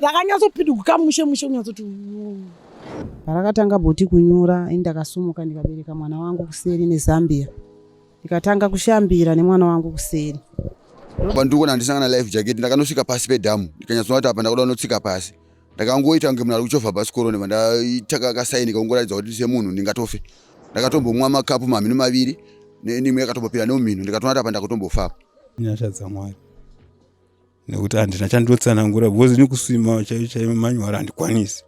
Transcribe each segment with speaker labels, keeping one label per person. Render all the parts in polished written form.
Speaker 1: Rakanyatsopidiguka mushe mushe kunyatsoti.
Speaker 2: Parakatanga bhoti kunyura, ini ndakasumuka ndikabereka mwana wangu kuseri nezambia, ndikatanga kushambira nemwana wangu kuseri.
Speaker 3: Pandiri handisina kana life jacket, ndakanosvika pasi pedhamu ndikanyatsoona kuti apa ndakuda kunotsika pasi. Ndakangoita kunge munhu ari kuchovha bhasikoro ndibva ndaita kasaini kakungoratidza kuti semunhu ndingatofe. Ndakatombomwa makapu mamhino maviri nemwe yakatombopinda nemumhino ndikatoona kuti apa ndakutombofa.
Speaker 4: Nyasha dzaMwari, nekuti handina chandinotsanangura because nekuswima chaiyo chaiyo manyora handikwanisi.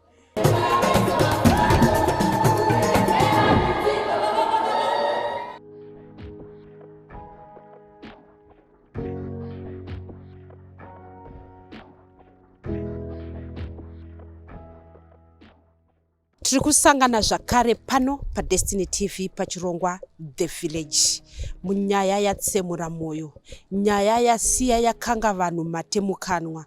Speaker 5: Tiri kusangana zvakare pano paDestiny TV pachirongwa The Village munyaya yatsemura mwoyo, nyaya yasiya yakanga vanhu mate mukanwa,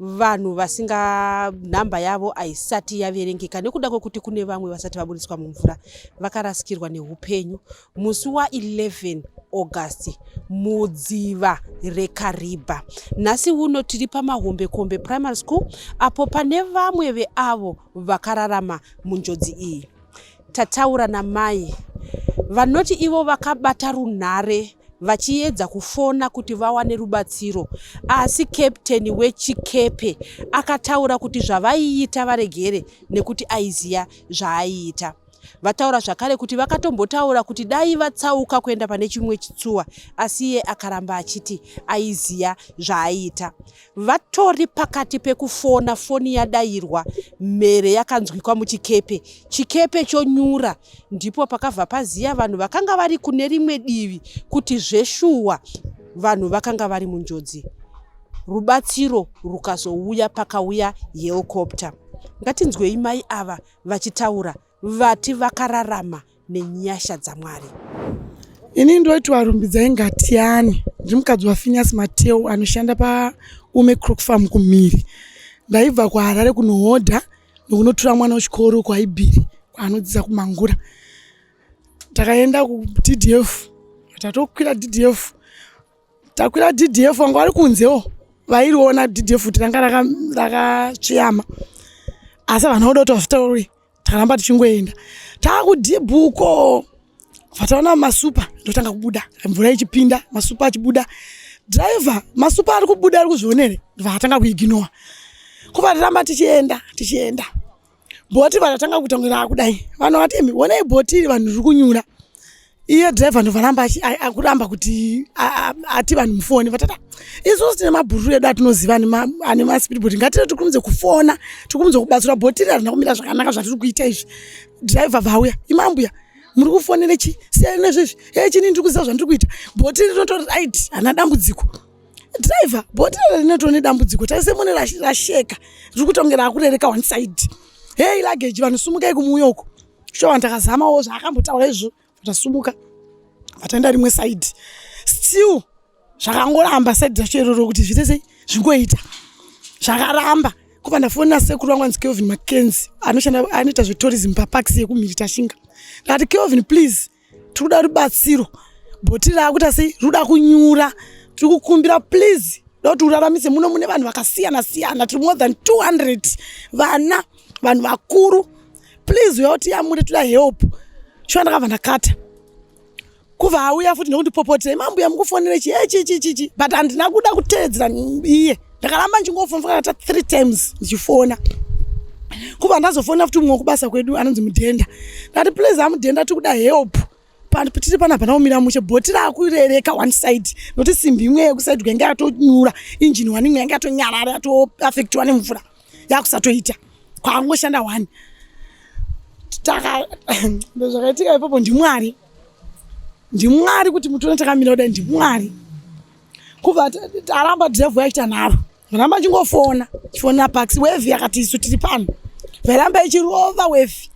Speaker 5: vanhu vasinga nhamba yavo haisati yaverengeka nekuda kwekuti kune vamwe vasati vaburitswa mumvura vakarasikirwa neupenyu musi wa11 August mudziva reKariba. Nhasi uno tiri paMahombekombe Primary School apo pane vamwe veavo vakararama munjodzi iyi. Tataura namai vanoti ivo vakabata runhare vachiedza kufona kuti vawane rubatsiro asi keputeni wechikepe akataura kuti zvavaiita varegere nekuti aiziva zvaaiita. Vataura zvakare kuti vakatombotaura kuti dai vatsauka kuenda pane chimwe chitsuwa asi iye akaramba achiti aiziya zvaaiita. Vatori pakati pekufona foni yadairwa, mhere yakanzwikwa muchikepe, chikepe chonyura. Ndipo pakabva paziya vanhu vakanga vari kune rimwe divi kuti zveshuwa vanhu vakanga vari munjodzi. Rubatsiro rukazouya pakauya helicopter. Ngatinzwei mai ava vachitaura vati vakararama nenyasha dzaMwari.
Speaker 1: Ini ndoitwa Rumbidzai Ngatiyani, ndiri mukadzi waPhineas Mateo anoshanda paUme Crook Farm kuMhiri. Ndaibva kuHarare kunohodha nekunotora mwana wechikoro kwaIbiri kwaanodzidza kuMangura. Takaenda kuDDF, tatokwira DDF takwira DDF vanga vari kunzewo vairiona DDF kuti ranga rakatsveyama asi havana kuda kuti vazvitaure. Takaramba tichingoenda taakudhibhuko vataona masupa ndotanga kubuda mvura ichipinda masupa achibuda driver masupa ari kubuda ari kuzvionere ndobva kuiginowa kuva taramba tichienda tichienda bhoti vatatanga kuita kunge raakudai vanhu vati imi honai bhoti iri vanhu riri kunyura iye driver ndobva ramba akuramba kuti ati vanhu mufoni vatata isusu tine mabhururu edu atinoziva ane maspeedboat ngatire tikurumidze kufona tikurumidze kubatsira bhoti iri harina kumira zvakanaka zvatiri kuita izvi driver vauya imambuya muri kufonere chi siyai nezvezvi e chini ndiri kuziva zvandiri kuita bhoti rinotori right hana dambudziko driver bhoti rinotori nedambudziko tarise mune rasheka riri kuita kunge raakurereka one side hei luggage vanhu sumukai kumuuya uko sure vanhu takazamawo zvaakambotaura izvo tasumuka vataenda rimwe side still zvakangoramba side racho iroro kuti zviite sei zvingoita zvakaramba kubva ndafonera sekuru vangu anzi Kelvin Mackenzie anoshanda anoita zvetourism paparks yekumhiri Tashinga ndakati Kelvin please tiri kuda rubatsiro bhoti raakuita sei ruda kunyura tiri kukumbira please da kuti uraramise muno mune vanhu vakasiyana siyana tiri more than 200 vana vanhu vakuru please uya kuti yamure toda help shuwa ndakabva ndakata kubva auya futi nekundipopotera imambuya mukufonere chi chi chi chi chi but handina kuda kuteedzera iye ndakaramba ndichingofona fakata 3 times ndichifona kubva ndazofonera futi mumwe wekubasa kwedu anonzi mudhenda ndati please amudhenda tiri kuda help tiri pana hapana kumira mushe bhoti rakurereka one side nokuti simbi imwe yekusaidi yange yatonyura injini one imwe yange yatonyarara yatoafektiwa nemvura yakusatoita kwangoshanda one taka ndozvakaitika ipapo ndimwari ndimwari kuti mutone takamira kudai ndimwari kubva taramba dhirevhu yaita nharo ramba chingofona chifonera paxi wevhi yakati isu tiri pano vairamba ichirova wevhi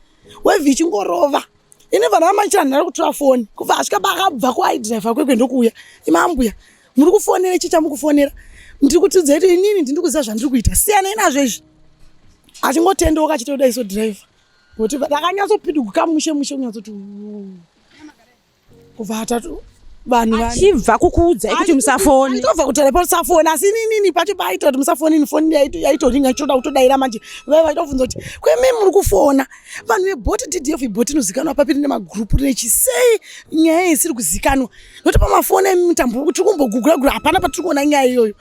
Speaker 1: wevhi ichingorova ini vanhu vamachira nharo kutora foni kubva asvika paakabva kuaidhiraivha kwekwe ndokuuya imambuya muri kufonera chii chamukufonera ndiri kutiudza kuti inini ndiri kuziva zvandiri kuita siyanai nazvo izvi achingotendeuka achitoda iso dhiraivha kuti rakanyatsopidiguka mushe mushe kunyatsoti kubva atatu Vanhu
Speaker 5: Achibva kukuudzai kuti musafoni.
Speaker 1: Aitobva kutaura pa musafoni, asi inini pacho paaita kuti musafoni, ini foni yaitoringa ichitoda kutodaira. Manje vaiva vaitobvunza kuti kwemi muri kufona vanhu vebhoti DDF, ibhoti inozikanwa papi, rine magurupu, rine chisei, nyaya iyi isiri kuzikanwa nokuti pamafoni emitambo tiri kumbogugura gura, hapana patiri kuona nyaya iyoyo.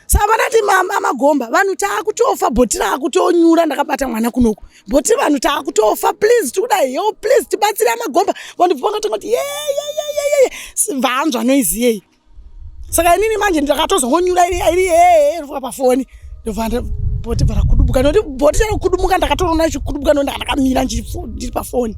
Speaker 1: Saka vanati amagomba, vanhu taakutofa, bhoti raakutonyura, ndakabata mwana kunoku, bhoti, vanhu taakutofa, please tikuda help, please tibatsire amagomba. Vanhu vangatanga kuti yeyeyeyeye, vanzwa noise yei. Saka inini manje ndakatozongonyura iri iri yeye pafoni, ndobva bhoti bva rakudubuka, nokuti bhoti charakudumuka ndakatoona ichikudubuka, nokuti ndakamira ndiri pafoni.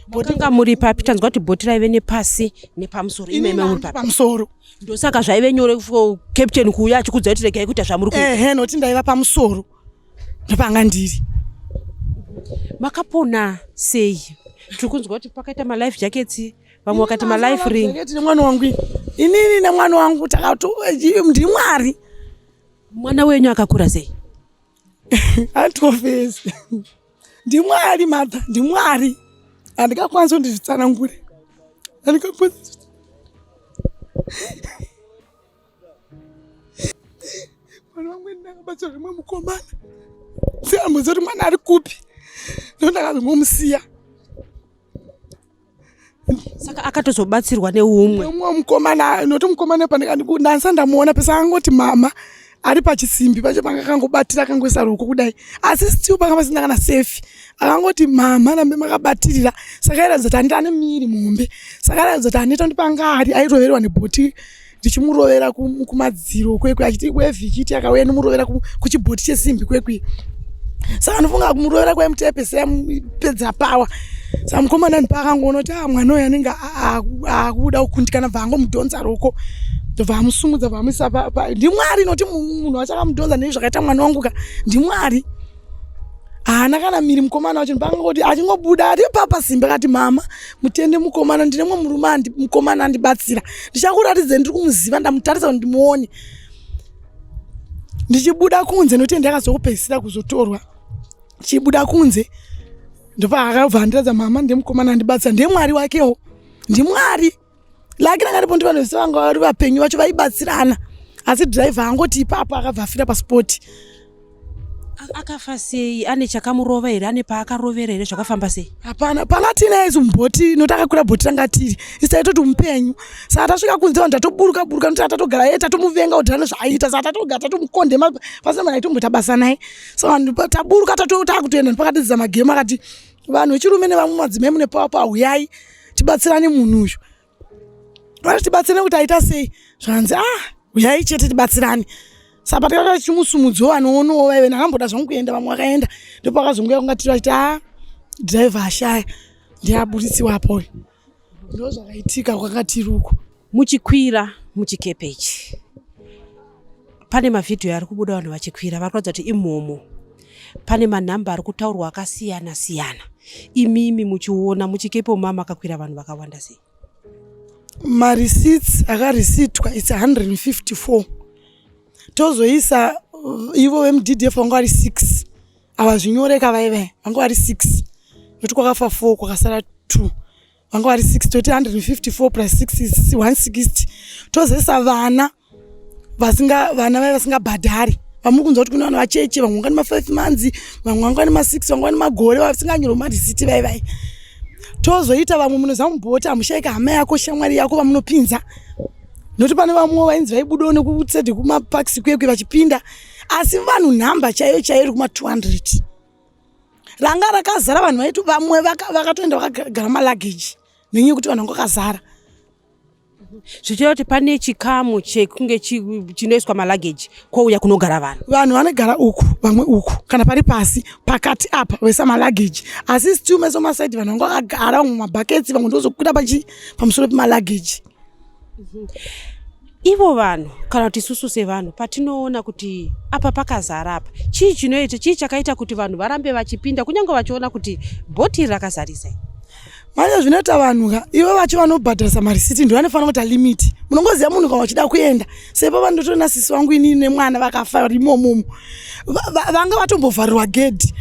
Speaker 5: Makanga muri papi? Tanzwa kuti bhoti raive nepasi nepamusoro, imeme muri papi?
Speaker 1: Pamusoro.
Speaker 5: Ndosaka zvaive nyore for captain kuuya achikuudza kuti regai kuita zvamuri kuita.
Speaker 1: Ehe, nokuti ndaiva pamusoro, ndopanga ndiri.
Speaker 5: Makapona sei? Tiri kunzwa kuti pakaita malife jackets, vamwe vakati malife ring.
Speaker 1: Jacket nemwana wangu inini nemwana wangu takato, ndiMwari.
Speaker 5: Mwana wenyu akakura sei?
Speaker 1: Atofesi, ndiMwari madha, ndiMwari, handingakwanisi kuti ndizvitsanangure, handingakwanisi. Mwana wangu ndakabatsira rimwe mukomana, siamboziva kuti mwana ari kupi, ndo ndakazongomusiya.
Speaker 5: Saka akatozobatsirwa neumwe?
Speaker 1: Umwe mukomana, nokuti mukomana pandikandisa ndamuona pesa angoti mama ari pachisimbi pacho panga akangobatira, akangoisa ruoko kudai, asi still panga pasina kana safe. Akangoti, "Mama, rambe makabatirira." Saka airatidza kuti ane miri muhombe, saka airatidza kuti aneta, kuti panga ari airoverwa nebhoti richimurovera kumadziro kwekwe, achiti wave ichiiti akauya inomurovera kuchibhoti chesimbi kwekwe. Saka anofunga kumurovera kwaimutepesa, yamupedza pawa. Saka mukomana ndipaakangoona kuti a mwana uyu anenge akuda kukundikana, bva angomudhonza ruoko, ndobva amusumudza, bva amuisa. NdiMwari, nokuti munhu wacho akamudhonza nei zvakaita mwana wangu ka, ndiMwari. Haana kana miri mukomana wacho. Ndipangoti achingobuda ari papa simbi, akati, "Mama, mutende mukomana, ndine mumwe murume, mukomana andibatsira, ndichakuratidza, ndiri kumuziva." Ndamutarisa kuti ndimuone ndichibuda kunze, nokuti ndakazokupedzisira kuzotorwa. Chibuda kunze, ndopaakabva andiratidza, "Mama, ndemukomana andibatsira, ndemwari wakewo, ndiMwari lake ranga ripo." Ndi vanhu vese vanga vari vapenyu vacho vaibatsirana, asi dhiraivha angoti ipapo akabva afira paspot.
Speaker 5: Akafa sei? Ane chakamurova here? Ane paakarovera here? Zvakafamba sei?
Speaker 1: Hapana panga tiinaye isu mubhoti, nokuti akakwira bhoti ranga tiri isu, taitoti mupenyu. Saka tasvika kunze, vanhu tatoburuka buruka, nokuti tatogara ye tatomuvenga kudhara nezvaaita. Saka tatogara tatomukondema, pasina munhu aitomboita basa naye. Saka vanhu taburuka, takutoenda, ndipakatidzisa magemu, akati, "Vanhu vechirume nevamwe madzimai mune pawa pa, huyai tibatsirane munhu uyu." Vati tibatsirane kuti aita sei? Zvanzi, "Ah, uyai chete tibatsirane." Saka patakanga tichimusumudzo, vanoonawo vaive ndakamboda zvangu kuenda, vamwe vakaenda, ndopakazonguya kungatiri vachiti, "A dhiraivha ashaya, ndiaburisiwa apo." Ndo zvakaitika kwakatiri uko.
Speaker 5: Muchikwira muchikepe ichi, pane mavhidhiyo ari kubuda vanhu vachikwira, vari kuratidza kuti imhomo. Pane manhamba ari kutaurwa akasiyana siyana. Imimi muchiona muchikepe umu makakwira vanhu vakawanda sei?
Speaker 1: Mareceipts akarisitwa, it's 154. Tozoisa ivo vemuDDF vanga vari 6, ava zvinyoreka vaivai vanga vari 6, nokuti kwakafa 4, kwakasara 2, vanga vari 6. Toti 154 plus 6 is 160. Tozoisa vana vasinga, vana vai vasingabhadhari, vamuri kunzwa kuti kune vana vacheche, vamwe vanga nema5 months, vamwe vanga nema6, vamwe vane magore, vasinganyorwa marisiti vai. Tozoita vamwe munoziva mubhoti hamushaika hama yako, shamwari yako vamunopinza, nokuti pane vamwe vainzi vaibudawo nekutsede kumapakisi kwekwe vachipinda. Asi vanhu nhamba chaiyo chaiyo iri kuma200. Ranga rakazara, vanhu vaiti vamwe vakatoenda vakagara maluggage nenyaya yekuti vanhu vanga vakazara.
Speaker 5: Zvichireva kuti pane chikamu chekunge chinoiswa maluggage, kwouya kunogara vanhu?
Speaker 1: Vanhu vanogara uku, vamwe uku, kana pari pasi pakati apa vaisa maluggage, asi still meso masaidi vanhu vanga vakagara, vamwe mabhaketsi, vamwe ndozokwira pachi pamusoro pemaluggage.
Speaker 5: Ivo vanhu, kana kuti isusu sevanhu, patinoona kuti apa pakazara apa, chii chinoita, chii chakaita kuti vanhu varambe vachipinda kunyange vachiona kuti bhoti iri rakazarisa?
Speaker 1: Manje zvinoita vanhu ka, ivo vacho vanobhadharisa marisiti ndo vanofanira kuita limit. Munongoziva munhu kana uchida kuenda sepo vandotoona sisi vangu inini nemwana vakafa rimomomo, vanga vatombovharirwa gedhi.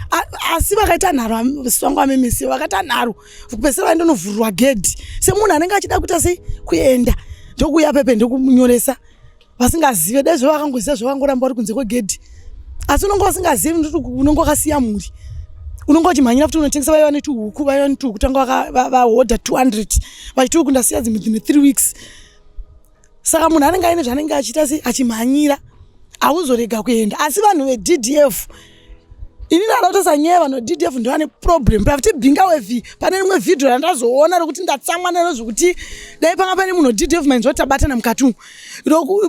Speaker 1: Asi vakaita nharo swangu amemesi vakaita nharo kupesera vaindonovhurirwa gedhi semunhu anenge achida kuita sei kuenda ndokuuya pepe ndokunyoresa vasingazive dai zvavo vakangoziva zvavangoramba vari kunze kwegedhi asi unonge vasingazivi nekuti unonge wakasiya mhuri unonge uchimhanyira futi unotengesa vaiva netuhuku vaiva netuhuku tanga vahodha 200 vachiti huku ndasiya dzimwe dzine 3 weeks saka munhu anenge aine zvaanenge achiita sei achimhanyira hauzorega kuenda asi vanhu veddf ini ndada kutosa nyaya vanhu veddf ndovane problem pakuti bhinga wevi pane rimwe vhidhio randazoona rokuti ndatsamwa naro zvekuti dai panga pane munhu weddf mainzwa kuti tabatana mukati umu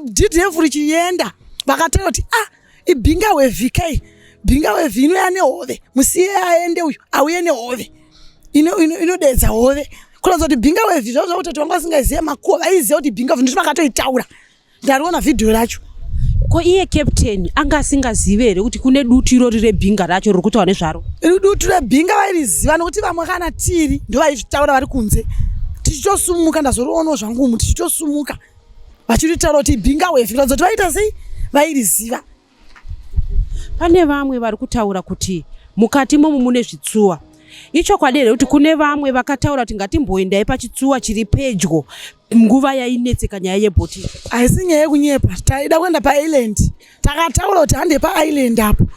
Speaker 1: ddf richienda vakataura kuti ah ibhinga wevi kai bhinga wevi inouya nehove musiye aende uyu auye nehove inodeedza hove kuratidza kuti bhinga wevi zvavo zvakutoti vanga vasingazive makuwa vaiziva kuti bhinga wevi nditi vakatoitaura ndariona vhidhiyo racho
Speaker 5: ko iye captain anga asingazive here kuti kune dutu irori rebhinga racho riri kutaura nezvaro
Speaker 1: dutu rebhinga vairiziva nokuti vamwe kana tiri ndovaizvitaura vari kunze tichitosumuka ndazorionawo zvangu umu tichitosumuka vachiritaura kuti bhinga wefi kuratidza kuti vaita sei vairiziva
Speaker 5: Pane vamwe vari kutaura kuti mukati momu mune zvitsuwa. Ichokwadi here kuti kune vamwe vakataura kuti ngatimboendai pachitsuwa chiri pedyo nguva yainetseka nyaya yebhoti?
Speaker 1: Haisi nyaya yekunyepa, taida kuenda paisland. Takataura kuti hande paisland apo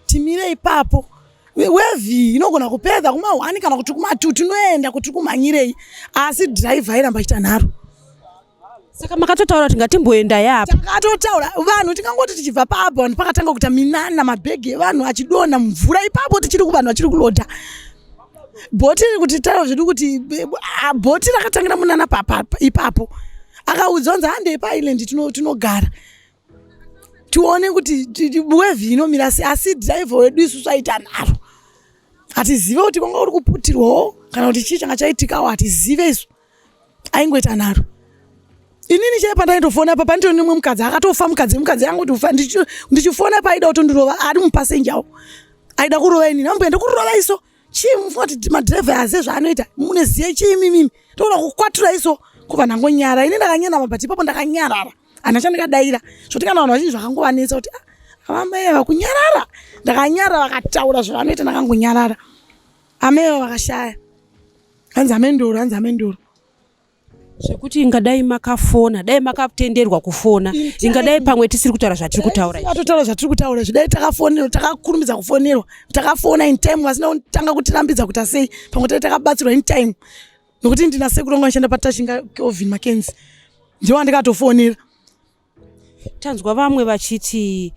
Speaker 1: timire ipapo wevhi inogona kupedza kuma1 kana kuti kuma2 tinoenda kuti kumhanyirei asi dhiraivha airamba achiita nharo.
Speaker 5: Saka makatotaura kuti ngatimboenda yapa.
Speaker 1: Takatotaura vanhu tingangoti tichibva paapo vanhu pakatanga kuita minana mabhegi evanhu achidonha mvura ipapo tichiri kuvanhu vachiri kulodha. Bhoti riri kuti taura zvedu kuti bhoti rakatangira munana papa ipapo. Akaudzwa nzi handei paisland tinogara. Tione kuti wevhi inomira sei asi driver wedu isusu aita nharo. Hatizive kuti kwanga kuri kuputirwawo kana kuti chii changa chaitikawo hatizive isu. Aingoita nharo. Inini chaiye pandaitofona apa panditori nemumwe mukadzi akatofa mukadzi mukadzi angoti ufa ndichifona paida kutondirova ari mupasenjawo aida kurova inini amboenda kurova iso chii mufunga kuti madhiraivha azive zvaanoita munezive chii imimimi toda kukwatura iso kubva ndangonyara ini ndakanyarara but ipapo ndakanyarara handina chandikadaira zvoti kana vanhu vazhinji zvakangovanetsa kuti ah, avamai ava kunyarara ndakanyarara vakataura zvavanoita ndakangonyarara amai ava vakashaya hanzi amendoro hanzi amendoro
Speaker 5: zvekuti ingadai makafona dai makatenderwa kufona ingadai pamwe tisiri kutaura zvatiri kutaura
Speaker 1: atotaura zvatiri kutaura izvi dai takafonerwa takakurumidza kufonerwa takafona in time vasina kutanga kutirambidza kuita sei pamwe tai takabatsirwa in time nokuti ndina sekuru vangu vanoshanda patashinga kelvin mackenzie ndiwo andikatofonera
Speaker 5: Tanzwa vamwe vachiti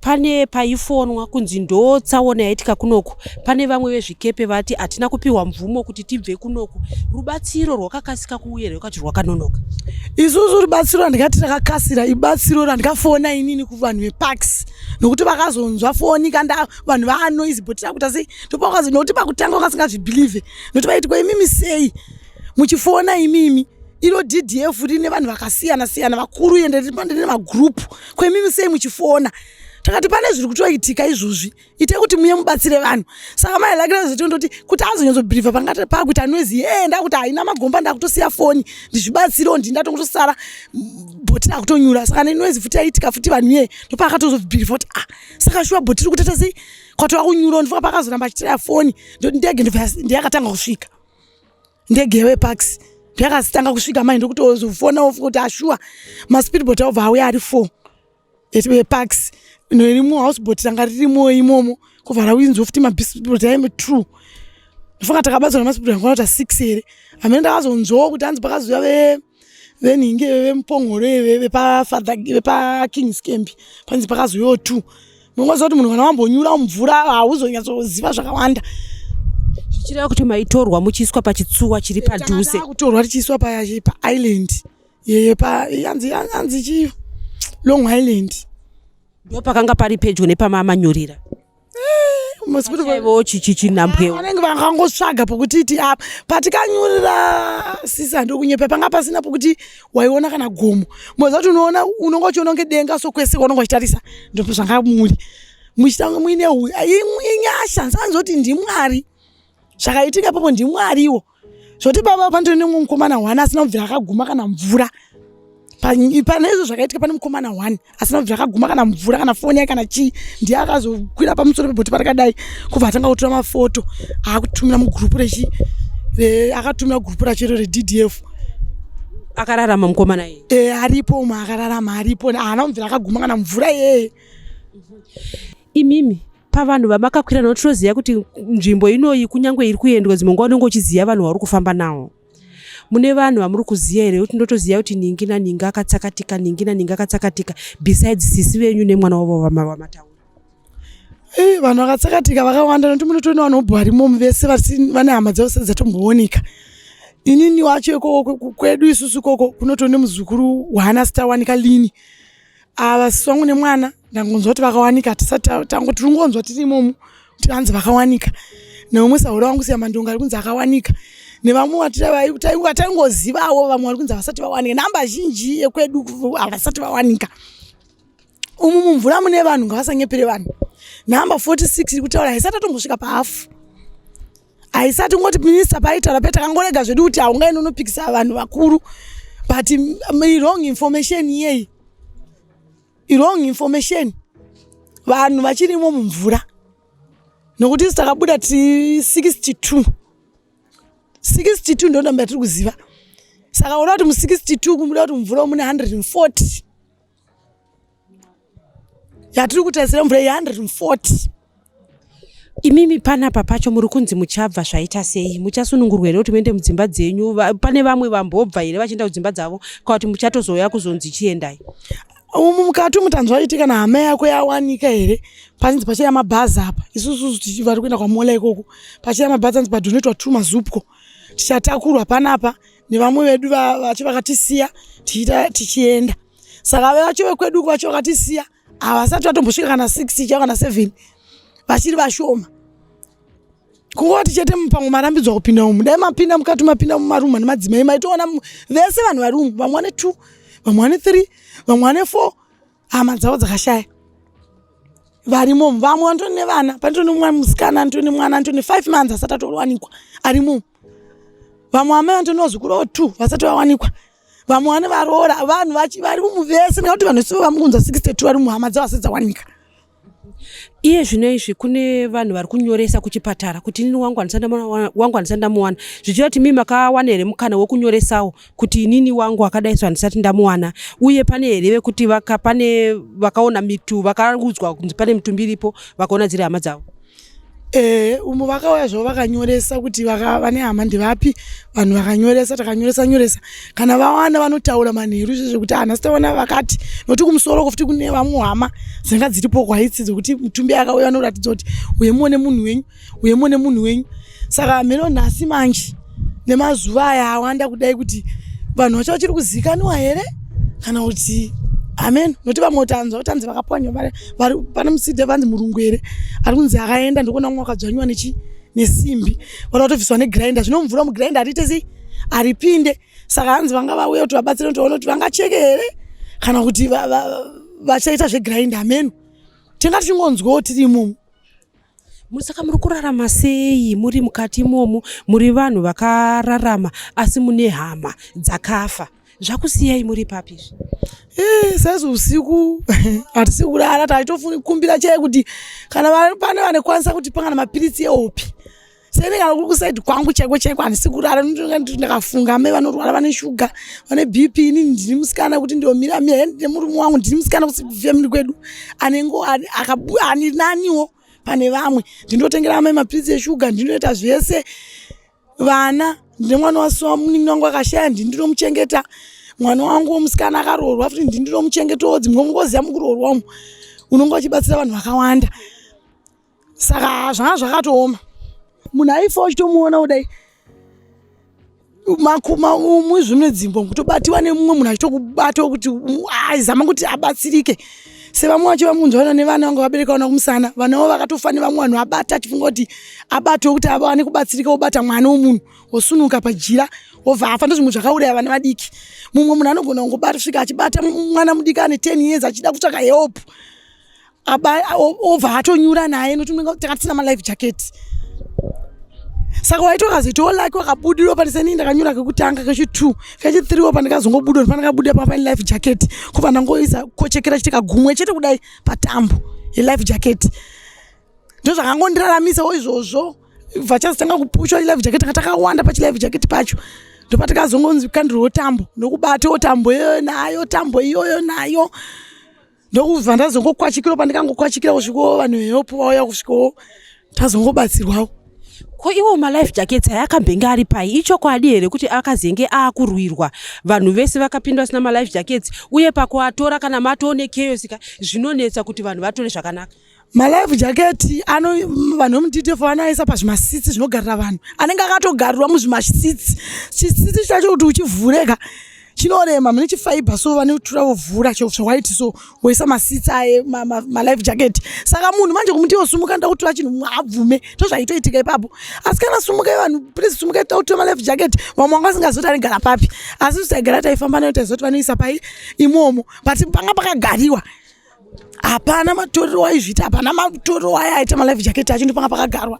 Speaker 5: pane paifonwa kunzi ndo tsaona yaitika kunoku. Pane vamwe vezvikepe vati hatina kupiwa mvumo kuti tibve kunoku. Rubatsiro rwakakasika kuuya here kuti rwakanonoka?
Speaker 1: Isusu rubatsiro randikati rakakasira ibatsiro randikafona inini kuvanhu veparks nokuti vakazonzwa foni kanda vanhu vaanoise but takuita sei ndopakazi nokuti pakutanga vakasingazvibhilivhe nokuti vaiti ko imimi sei muchifona imimi iro ddf rine vanhu vakasiyana siyana vakuru ende rine magroup ko imimi sei muchifona takati pane zviri kutoitika izvozvi itai kuti muye mubatsire vanhu saka mai lakira zvitondoti kuti azonyatsobhilivha pangati pakuita noise yee ndakuti haina magomba ndakutosiya foni ndizvibatsirewo ndini ndatongotosara bhoti rakutonyura saka nenoise futi yaitika futi vanhu iyeye ndopaakatozobhilivha kuti ah saka shuwa bhoti iri kutoita sei kwatova kunyura ndifunga paakazoramba achitiraya foni ndege ndeyakatanga kusvika ndege yeveparks ndeyakazitanga kusvika mai ndokutozofonawo kuti ashuwa maspeedboat aobva auya ari four eparks nerimo houseboat ranga ririmo imomo kubva rawinzwa futi maspeedboat aime true ndofunga takabatsirwa nemaspeedboat angona kuti six here hamene ndakazonzwawo kuti hanzi pakazouya ve venhingi vemupongoro vepakings camp panzi pakazouyawo two munongoziva kuti munhu kana wambonyura mumvura hauzonyatsoziva zvakawanda
Speaker 5: zvichireva kuti maitorwa muchiiswa pachitsuwa chiri padhuze
Speaker 1: kutorwa tichiiswa paisland yanzi chii long island
Speaker 5: ndopakanga pari pedyo nepamamanyurira
Speaker 1: eh, vanenge vakangotsvaga pokuti ti apa patikanyurira sisi handokunyepa panga pasina pokuti waiona kana gomo moziva kuti unoona unonga uchiona kunge denga so kwese kwaunonga uchitarisa ndozvanga muri muchitanga muine inyasha nsanzoti ndimwari zvakaitika ipapo ndimwariwo zvoti baba pandiri nemumwe mukomana hwana asina kubvira akaguma kana mvura Pane izvo zvakaitika pane mukomana one asina kuti zvakaguma kana mvura kana foni yake kana chii, ndiye akazokwira pamusoro pebhoti parakadai kubva atanga kutora mafoto akutumira mugurupu rechi akatumira gurupu racho iro reDDF.
Speaker 5: Akararama mukomana iye?
Speaker 1: E, aripo umwe akararama aripo, haana kubvira akaguma kana mvura iyeye.
Speaker 5: Imimi pavanhu vamakakwira navo, tinoziva kuti nzvimbo inoyi kunyange iri kuendwa dzimwe nguva unenge uchiziva vanhu vauri kufamba navo. Mune vanhu vamuri kuziva here kuti ndotoziva kuti ningi naningi akatsakatika, ningi naningi akatsakatika, besides sisi venyu nemwana wavo vamataura?
Speaker 1: Vanhu vakatsakatika vakawanda, nokuti munotoona vanhu vobva varimomu vese vane hama dzavo sati dzatombooneka. Inini wacho ikoko kwedu isusu ikoko kunotone muzukuru waana sitawanika lini. Ava sisi vangu nemwana ndangonzwa kuti vakawanika, tisati tango tiri kungonzwa tiri imomo kuti vanzi vakawanika, neumwe sahura wangu siya mandonga ari kunzi akawanika, nevamwe vataingozivawo vamwe vari kunzi havasati vawanika. Namba zhinji yekwedu havasati vawanika. Umu mumvura mune vanhu, ngavasanyepere vanhu. Namba 46 iri kutaura haisati atombosvika pahafu, haisati. Ngoti minista paitaura pe takangorega zvedu kuti haungaini unopikisa vanhu vakuru, but wrong information iyeyi, wrong information. Vanhu vachirimo mumvura, nokuti isu takabuda ti 62, 62 ndo namba yatiri kuziva. Saka uda kuti mu62 kumuda kuti mumvura mune 140 yatiri kutarisira mvura ye140.
Speaker 5: Imimi panapa pacho muri kunzi muchabva zvaita sei? Muchasunungurwa here kuti muende mudzimba dzenyu? Pane vamwe vambobva here vachienda kudzimba dzavo, kana kuti muchatozouya kuzonzi chiendai?
Speaker 1: Umu mukati umu tanzwa kuti kana hama yako yawanika here, pachinzi pachiya mabhazi apa. Isusu vari kuenda kwamola ikoko, pachiya mabhazi, anzi padonetwa two mazupco, tichatakurwa panapa nevamwe vedu vacho vakatisiya tichiita tichienda. Saka vacho vekwedu vacho vakatisiya havasati vatombosvika kana 6 chaivo kana 7, vachiri vashoma. Kungoti chete pamwe marambidzwa kupinda umu. Dai mapinda mukati, mapinda mumarumu ane madzimai, maitoona vese vanhu vari umu, vamwe vane 2, vamwe vane 3, vamwe vane 4 hama dzavo dzakashaya varimomu. Vamwe vanotori nevana, panotori nemwana musikana anotori nemwana anotori ne5 months asati atowanikwa arimomu. Vamwe amai vanotori nevazukuru vavo 2 vasati vawanikwa. Vamwe vane varoora, vanhu vari umu vese, nekuti vanhu vese vamukunza 62 vari muhama dzavo vasati dzawanika.
Speaker 5: Iye zvino izvi kune vanhu vari kunyoresa kuchipatara kuti inini wangu wangu handisati ndamuwana. Zvichireva kuti mii makawana here mukana wekunyoresawo kuti inini wangu akadai so handisati ndamuwana? Uye pane here vekuti pane vakaona mitu, vakaudzwa kunzi pane mitumbi iripo, vakaona dziri hama dzavo?
Speaker 1: Umu vakauya zvavo vakanyoresa kuti vane hama ndevapi. Vanhu vakanyoresa, takanyoresa nyoresa. Kana vawana vanotaura manheru izvezvo kuti hana sitaona vakati, nokuti kumusoro futi kune vamwe hama dzinenge dziripo kwaitsi dzekuti mutumbi akauya vanoratidza kuti uye muone munhu wenyu, uye muone munhu wenyu. Saka mheno nhasi manje nemazuva aya awanda kudai kuti vanhu vacho vachiri kuzikanwa here kana kuti amen, nokuti vamwe tanzwa kuti anzi vakapwanywa pane muside, vanzi murungu here ari kunzi akaenda, ndokuona mumwe akadzvanyiwa nechi nesimbi, vada kutobviswa negrinder. Zvino mvura mugrinder hariite sei, haripinde. Saka hanzi vanga vauya kuti vabatsire kuti vaone kuti vangacheke here kana kuti vachaita zvegrinder. Ameno, tinga tichingonzwawo tiri imomo.
Speaker 5: Saka muri kurarama sei muri mukati imomo, muri vanhu vakararama asi mune hama dzakafa? Zvakusiyai muri papi izvi?
Speaker 1: Saizvo usiku hatisi kurara, taitokumbira chai kuti kana pane vanokwanisa kutipa kana mapiritsi ehope. Seni kana kuri kusaidi kwangu chaiko chaiko handisi kurara. Ndakafunga amai vanorwara, vane shuga, vane BP. Inini ndini musikana kuti ndomira mira nemurume wangu, ndini musikana kufamily kwedu anengo ani naniwo pane vamwe. Ndinotengera amai mapiritsi eshuga, ndinoita zvese. Vana, ndine mwana wasiwa munin'ina wangu akashaya, ndini ndinomuchengeta. Mwana wangu womusikana akaroorwa futi, ndini ndinomuchengetawo. Dzimwe ngoziya mukuroorwa umu unonge uchibatsira vanhu vakawanda, saka zvanga zvakatooma. Munhu aifa uchitomuona kudai makuma umu zvimwe dzimbo kutobatiwa nemumwe munhu achitokubata kuti aizama kuti abatsirike. Sevamwe vacho vamunzwana nevana vanga vabereka vana kumusana, vana vavo vakatofa nevamwe vanhu vabata, achifunga kuti abatwe kuti awane kubatsirika, wobata mwana womunhu wosunuka pajira wobva afa. Ndozvimwe zvakauraya vana vadiki. Mumwe munhu anogona kungobata svika achibata mwana mudiki ane 10 years achida kutsvaka help, obva atonyura naye nokuti unenge tanga tisina malife jacket. Saka waiti wakazoitawo laki wakabudirwa pane senii ndakanyura kekutanga, kechi2, kechi3 wo pandikazongobuda pandakabuda pa pane life jacket, kubva ndangoisa kochekera chete kagumwe chete kudai patambo yelife jacket. Ndozvakangondiraramisawo izvozvo. Vachazotanga kupushwa life jacket, tanga takawanda pachilife jacket pacho. Ndopatakazongonzi kandirwo tambo, ndokubatawo tambo iyoyo nayo, tambo iyoyo nayo, ndokubva ndazongokwachikira. Pandikangokwachikira kusvikawo vanhu vehope vauya, kusvikawo tazongobatsirwawo.
Speaker 5: Ko iwo malife jackets aya akambenge ari pai? Ichokwadi here kuti akazenge aakurwirwa, vanhu vese vakapinda vasina malife jackets, uye pakuatora kana matoone chaos ka, zvinonetsa kuti vanhu vatore zvakanaka?
Speaker 1: Malife jacket ano vanhu vemuDDF vanoaisa pazvimaseats zvinogarira vanhu, anenge akatogarirwa muzvimaseats. Chiseat chacho kuti uchivhureka chinorema, mune chifibre, so vanotura vovhura zvawhite, so voisa maseats aye malife jacket. Saka munhu manje kumuti sumuka, nda kutora chinhu, abvume, ndozvaitoitika ipapo. Asi kana sumukai vanhu, please sumukai, tautora malife jacket, vamwe vanga vasingazoti anogara papi, asi taigara taifamba nayo, taizoti vanoisa pai imomo, but panga pakagariwa. Hapana matorero aizviita, hapana matorero ayaita malife jacket acho, ndopanga pakagarwa.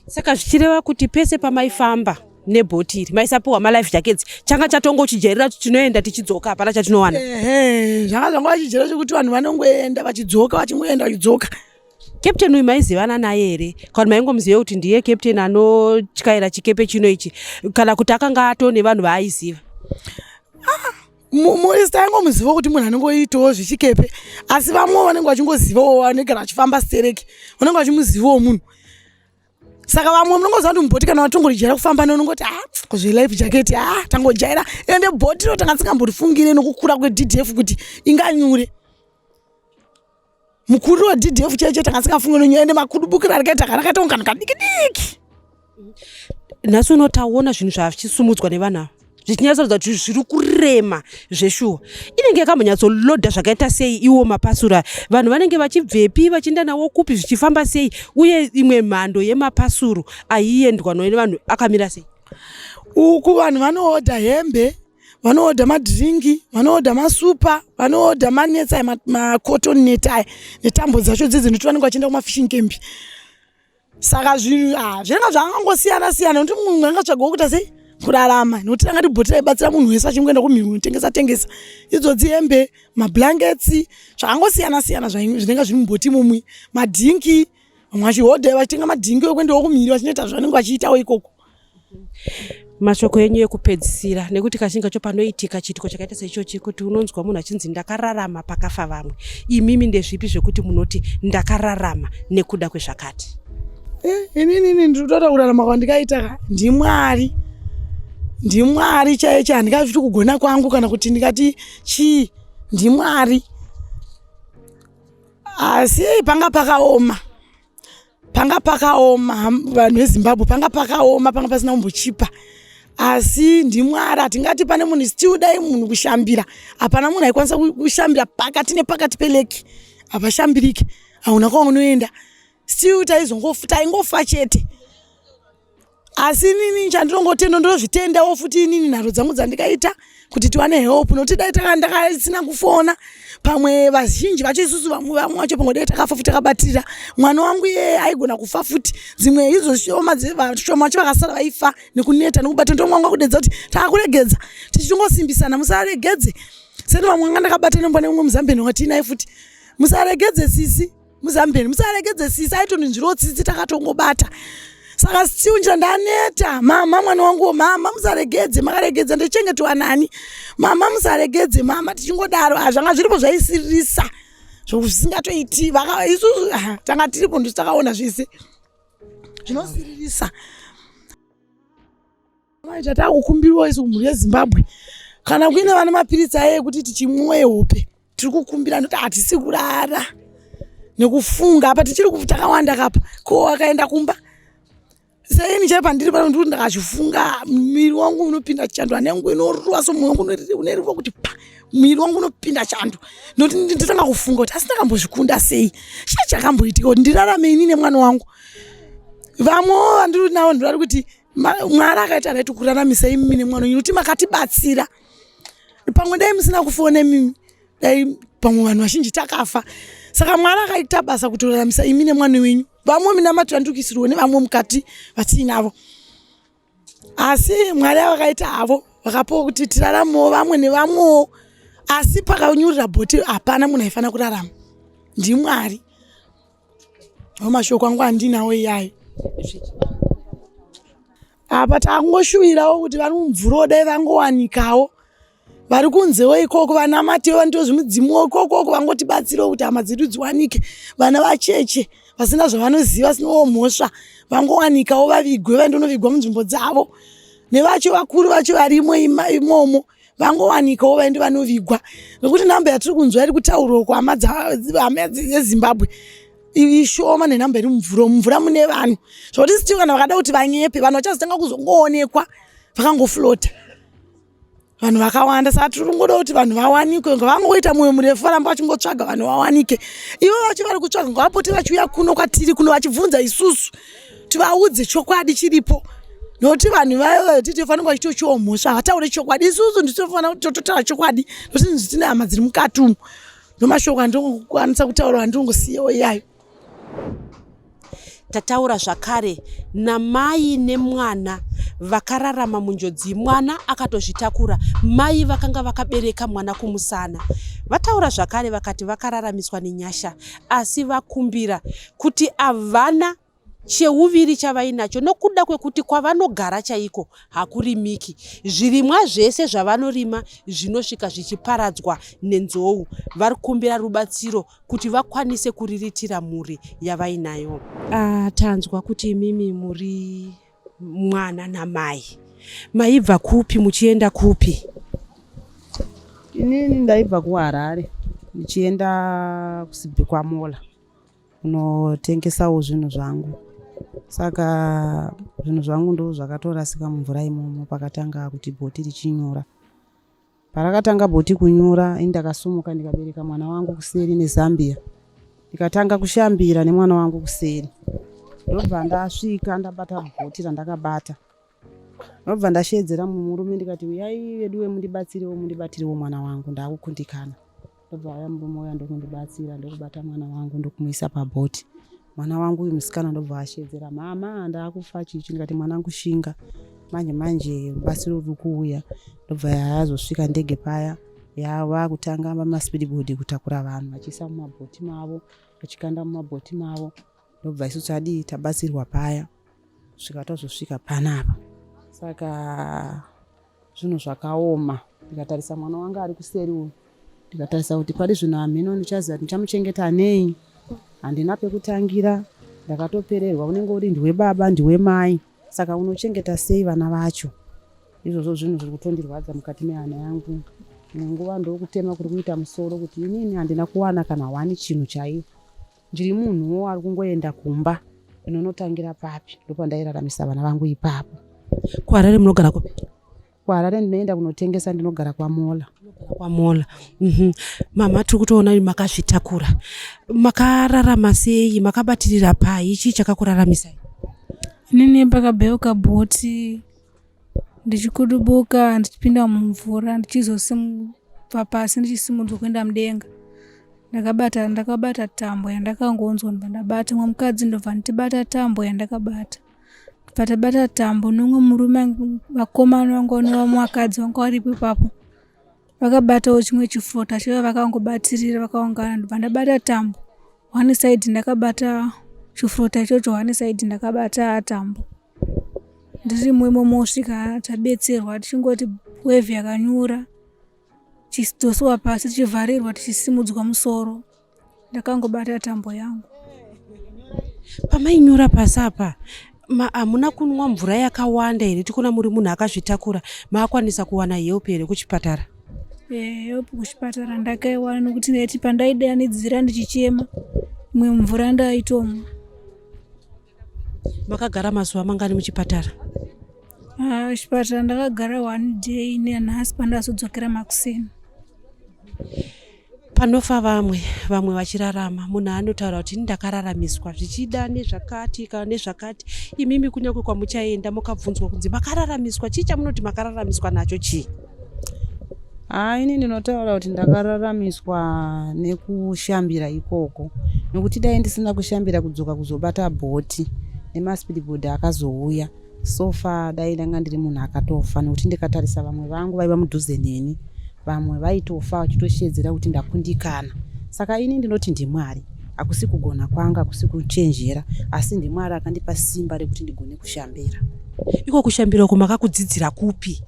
Speaker 5: Saka zvichireva kuti pese pamaifamba nebhoti iri maisapiwa malife jackets, changa chatongochijairira kuti tinoenda tichidzoka, hapana chatinowana?
Speaker 1: Ehe, zvanga zvanga vachijaira chekuti vanhu vanongoenda vachidzoka, vachingoenda vachidzoka.
Speaker 5: Captain uyu maizivana naye here, kana maingomuziva kuti ndiye captain anotyaira chikepe chino ichi, kana kuti akanga atoo nevanhu vaaiziva?
Speaker 1: Murisi taingomuziva kuti munhu anongoitawo zvechikepe, asi vamwe vanenge vachingozivawo, vanogara vachifamba stereki, vanenge vachimuzivawo munhu. Saka vamwe munongoziva kuti mubhoti kana vatongorijera kufamba neunongoti a kuzvelife jacket, a tangojaira. Ende bhoti ro tanga tisingamborifungire nokukura kweDDF kuti inganyure. Mukuru weDDF chaicho tanga tisingafungi nonyura, ende makudubukira rikaita rakaita kunge kanhu kadiki diki.
Speaker 5: Nhasi uno taona zvinhu zvachisumudzwa nevanhu ava zvichinyatsoratidza kuti zviri kurema zveshuwa. Inenge yakambonyatsoloda zvakaita sei iwo mapasuro aya? Vanhu vanenge vachibvepi, vachienda nawo kupi, zvichifamba sei? Uye imwe mhando yemapasuro aiendwa nevanhu akamira sei?
Speaker 1: Uku vanhu vanoodha hembe, vanoodha madhiringi, vanoodha masupa, vanoodha manets aya, macotton net aya netambo dzacho dzidzi, nekuti vanenge vachienda kumafishing camp. Saka zvinhu zvinenge zvakangosiyana siyana, nekuti mumwe angatsvagawo kuita sei kurarama, nekuti tanga tibhoti raibatsira munhu wese achingoenda kumhiri kunotengesa tengesa idzodzi hembe, mablankets, zvakangosiyana siyana zvinenge zviri mubhoti imomwi, madhinki, vamwe vachihodha vachitenga madhinki ekuendawo kumhiri vachinoita zvavanenge vachiitawo ikoko.
Speaker 5: Mashoko enyu ekupedzisira, nekuti kazhinji kacho panoitika chiitiko chakaita seichochi kuti unonzwa munhu achinzi ndakararama pakafa vamwe, imimi ndezvipi zvekuti munoti ndakararama nekuda kwezvakati?
Speaker 1: Inini ndiri kutoda kurarama kwandikaita ka ndiMwari, ndiMwari chaiye chaiye. Handingazviti kugona kwangu kana kuti ndingati chii, ndiMwari. Asi panga pakaoma, panga pakaoma, vanhu veZimbabwe, panga pakaoma, panga pasina kumbochipa, asi ndiMwari. Hatingati pane munhu still. Dai munhu kushambira, hapana munhu aikwanisa kushambira pakati nepakati pelake, hapashambirike, hauna kwaunoenda. Still taingofa chete. Asi inini chandinongotenda, ndinozvitendawo futi inini nharo dzangu dzandikaita kuti tiwane help, nokuti dai ndakasina kufona, pamwe vazhinji vacho isusu, vamwe vamwe vacho pamwe dai takafa futi takabatirira. Mwana wangu iyeye aigona kufa futi. Dzimwe idzo shoma, shoma vacho vakasara vaifa nekuneta nekubata. Ndomwe wangu akudedza kuti taakuregedza, tichingosimbisana, musaregedze. Seni vamwe vanga ndakabata nemba neumwe muzambeni watiinaye futi, musaregedze sisi muzambeni, musaregedze sisi, aitonzvirawo tsitsi, takatongobata. Saka still nja ndaneta, mama, mwana wangu, mama musaregedze, makaregedza ndochengetwa nani? Mama musaregedze, mama, tichingodaro. Zvanga zviripo zvaisiririsa zvisingatoiti. Isusu tanga tiripo, ndisu takaona zvese zvinosiririsa. Tatakukumbirwa isu mhuri yeZimbabwe, kana kuine vane mapiritsi aye ekuti tichimwe hope, tiri kukumbira, nokuti hatisi kurara nekufunga. Apa tichiri takawanda kapa, ko akaenda kumba seini chai pandiri pano, ndikuti ndakazvifunga, muviri wangu unopinda chando, hana yangu inorova, so mwoyo wangu unerova kuti pa, muviri wangu unopinda chando, nokuti ndotanga kufunga kuti asi ndakambozvikunda sei, chii chakamboitika kuti ndirarame ini nemwana wangu. Vamwewo vandiri navo ndivari kuti Mwari akaita right kuraramisa imimi nemwana wenyu, nokuti makatibatsira. Pamwe dai musina kufona imimi, dai pamwe vanhu vazhinji takafa. Saka Mwari akaita basa kutoraramisa imi nemwana wenyu. Vamwe minamato yandiri nevamwe mukati vatiinavo. Asi Mwari avakaita havo vakapawo kuti tiraramewo vamwe nevamwewo. Asi pakanyurira bhoti hapana munhu aifanira kurarama. NdiMwari. Mashoko angu andinawo iyayo. Apa tangoshuwirawo kuti vari mumvura dai vangowanikawo vari kunzewo ikoko vanamatiwo vandiwo zvimidzimuwo ikokoko vangotibatsirawo kuti hama dzedu dziwanike vana vacheche vasina zvavanoziva vasinawo mhosva vangowanikawo vavigwe vaendonovigwa munzvimbo dzavo nevacho vakuru vacho varimo imomo vangowanikawo vaende vanovigwa nekuti namba yatiri kunzwa iri kutaurwa kuhama yezimbabwe ishoma nenhamba iri mumvura mumvura mune vanhu zvokuti sitiwo kana vakada kuti vanyepe vanhu vachazotanga kuzongoonekwa vakangoflota vanhu vakawanda. Saka tiri kungoda kuti vanhu vawanikwe, ngavangoita mwoyo murefu varamba vachingotsvaga vanhu vawanike. Ivo vacho vari kutsvaga ngavapote vachiuya kuno kwatiri kuno vachibvunza isusu tivaudze chokwadi chiripo, nokuti vanhu vayo titofanira vachitochiwo mhosva havataure chokwadi. Isusu nditofanira kuti tototaura chokwadi nokuti tine hama dziri mukati umu. Ndomashoko andinokwanisa kutaura andinongosiyawo iyayo.
Speaker 5: Tataura zvakare namai nemwana vakararama munjodzi. Mwana akatozvitakura, mai vakanga vakabereka mwana kumusana. Vataura zvakare vakati vakararamiswa nenyasha, asi vakumbira kuti havana cheuviri chavainacho nokuda kwekuti kwavanogara chaiko hakurimiki. Zvirimwa zvese zvavanorima zvinosvika zvichiparadzwa nenzou. Vari kukumbira rubatsiro kuti vakwanise kuriritira mhuri yavainayo. Tanzwa kuti imimi muri mwana namai. Maibva kupi muchienda kupi?
Speaker 2: Inini ndaibva kuHarare ndichienda kuSibhi kwaMola kunotengesawo zvinhu zvangu. Saka zvinhu zvangu ndo zvakatorasika mumvura imomo pakatanga kuti bhoti richinyura. Parakatanga bhoti kunyura, ini ndakasumuka ndikabereka mwana wangu kuseri nezambia. Ndikatanga kushambira nemwana wangu kuseri. Ndobva ndasvika ndabata bhoti randakabata. Ndobva ndashedzera murume ndikati uyai veduwe mundibatsirewo mundibatirewo mwana wangu ndakukundikana. Ndobva auya murume uya ndokundibatsira ndokubata mwana wangu ndokumuisa pabhoti. Mwana wangu uyu musikana ndobva ashedzera mama ndakufa chichi ndikati mwanangu shinga manje manje rubatsiro ruri kuuya. Ndobva yazosvika ndege paya yava kutanga maspeedboat kutakura vanhu vachiisa mumabhoti mavo vachikanda mumabhoti mavo. Ndobva isu tadii tabatsirwa paya kusvika tazosvika panapa. Saka zvinhu zvakaoma ndikatarisa mwana wangu ari kuseri uyu ndikatarisa kuti pari zvino hamheno ndichaziva kuti ndichamuchengeta nei handina pekutangira ndakatopererwa unenge uri ndiwe baba ndiwe mai saka unochengeta sei vana vacho izvozvo zvinhu zviri kutondirwadza mukati mehana yangu imwe nguva ndokutema kuri kuita musoro kuti inini handina kuwana kana wani chinhu chaiyo ndiri munhuwo ari kungoenda kumba ndinonotangira papi ndopandairaramisa vana vangu ipapo.
Speaker 5: KuHarare munogara kupi?
Speaker 2: KuHarare ndinoenda kunotengesa ndinogara kwaMola.
Speaker 5: KwaMola. Mama tiri kutoona makazvitakura. Makararama sei? Makabatirira pai? Chii chakakuraramisai?
Speaker 6: Inini pakabheuka bhoti ndichikudubuka ndichipinda mumvura ndichizobva pasi ndichisimudzwa kuenda mudenga. Ndakabata ndakabata tambo yandakangonzwa ndobva ndabata umwe mukadzi ndobva ndibata tambo yandakabata. Ndobva tabata tambo neumwe murume vakomana vanga nevamwe vakadzi vanga varipo ipapo. Vakabatawo chimwe chifota chaiva vakangobatirira vakaungana ndobva ndabata tambo. One side ndakabata chifota ichocho one side ndakabata tambo. Ndirimo imomo kusvika tabetserwa tichingoti wevhi yakanyura tichidzosewa pasi tichivharirwa tichisimudzwa musoro. Ndakangobata tambo yangu.
Speaker 5: Pamainyura pasi apa hamuna kunwa mvura yakawanda here? Tikuona muri munhu akazvitakura, maakwanisa kuwana help here kuchipatara?
Speaker 6: Help kuchipatara ndakaiwana nokuti ndaiti pandaidanidzira ndichichema imwe mvura ndaitomwa.
Speaker 5: Makagara mazuva mangani muchipatara?
Speaker 6: Chipatara ndakagara 1 day nenhasi pandazodzokera makuseni.
Speaker 5: Panofa vamwe, vamwe vachirarama, munhu anotaura kuti ini ndakararamiswa zvichida nezvakati kana nezvakati. Imimi kunyange kwamuchaenda mukabvunzwa kunzi makararamiswa, chii chamunoti makararamiswa nacho chii?
Speaker 2: Haa ini ndinotaura kuti ndakararamiswa nekushambira ikoko nekuti dai ndisina kushambira kudzoka kuzobata bhoti nemaspeedboard akazouya so far dai ndanga ndiri munhu akatofa nekuti ndikatarisa vamwe vangu vaiva mudhuze neni vamwe vaitofa vachitoshedzera kuti ndakundikana saka ini ndinoti ndimwari hakusi kugona kwangu hakusi kuchenjera asi ndimwari akandipa simba rekuti ndigone kushambira
Speaker 5: Iko kushambira uko makakudzidzira kupi?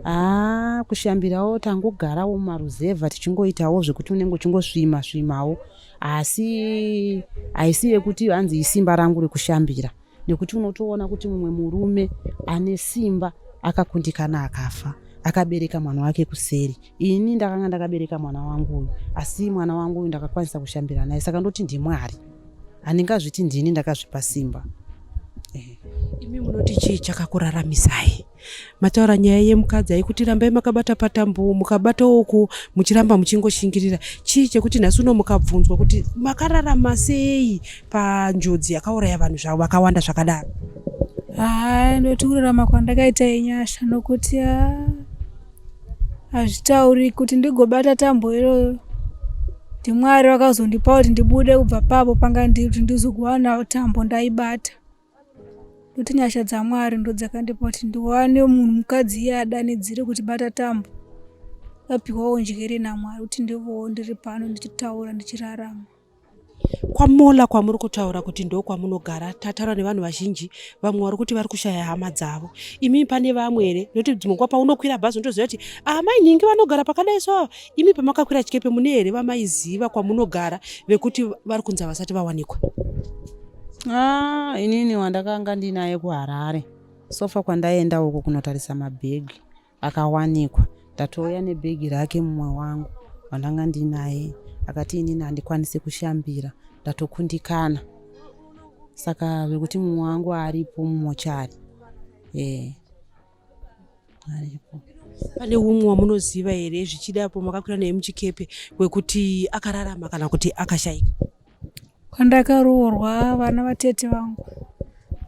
Speaker 2: Haa kushambirawo tangogarawo mumaruzevha tichingoitawo zvekuti unenge uchingosvima svimawo asi haisi yekuti hanzi isimba rangu rekushambira nekuti unotoona kuti mumwe murume ane simba akakundikana akafa akabereka mwana wake kuseri ini ndakanga ndakabereka mwana wangu uyu asi mwana wangu uyu ndakakwanisa kushambira naye saka ndoti ndimwari handingazviti ndini ndakazvipa simba
Speaker 5: eh. Imi munoti chii chakakuraramisai? Mataura nyaya yemukadzi aikuti rambai makabata patambo mukabata uku muchiramba muchingoshingirira. Chii chekuti nhasi uno mukabvunzwa kuti makararama sei panjodzi yakauraya vanhu zvavo vakawanda zvakadaro?
Speaker 6: Haa ndoti kurarama kwandakaita inyasha nokuti haa hazvitauriki kuti ndigobata tambo iroyo ndimwari vakazondipa kuti ndibude kubva papo panga ndiri kuti ndizogowana tambo ndaibata ndokuti nyasha dzamwari ndodzakandipa kuti ndiwane munhu mukadzi iye adanidzire kuti bata tambo ndakapiwawo njere namwari kuti ndivowo ndiri pano ndichitaura ndichirarama
Speaker 5: Kwamola kwamuri kutaura kuti ndokwamunogara tataura nevanhu vazhinji vamwe vari kuti vari kushaya hama dzavo imi pane vamwe here nokuti dzimwe nguva paunokwira bhazi unotoziva kuti amai ah, nhingi vanogara pakadai so ava imi pamakakwira chikepe mune here vamaiziva kwamunogara vekuti vari kunzi havasati vawanikwa
Speaker 2: ah, inini wandakanga ndinaye kuharare sofa kwandaenda uko kunotarisa mabhegi Akawanikwa ndatouya nebhegi rake mumwe wangu wandanga ndinaye akati inini handikwanise kushambira ndatokundikana saka zvekuti mumwe wangu aripo mumochari eh aripo
Speaker 5: pane umwe wamunoziva here zvichida apo makakwira naye muchikepe wekuti akararama kana kuti akashaika
Speaker 6: Kwandakaroorwa vana vatete vangu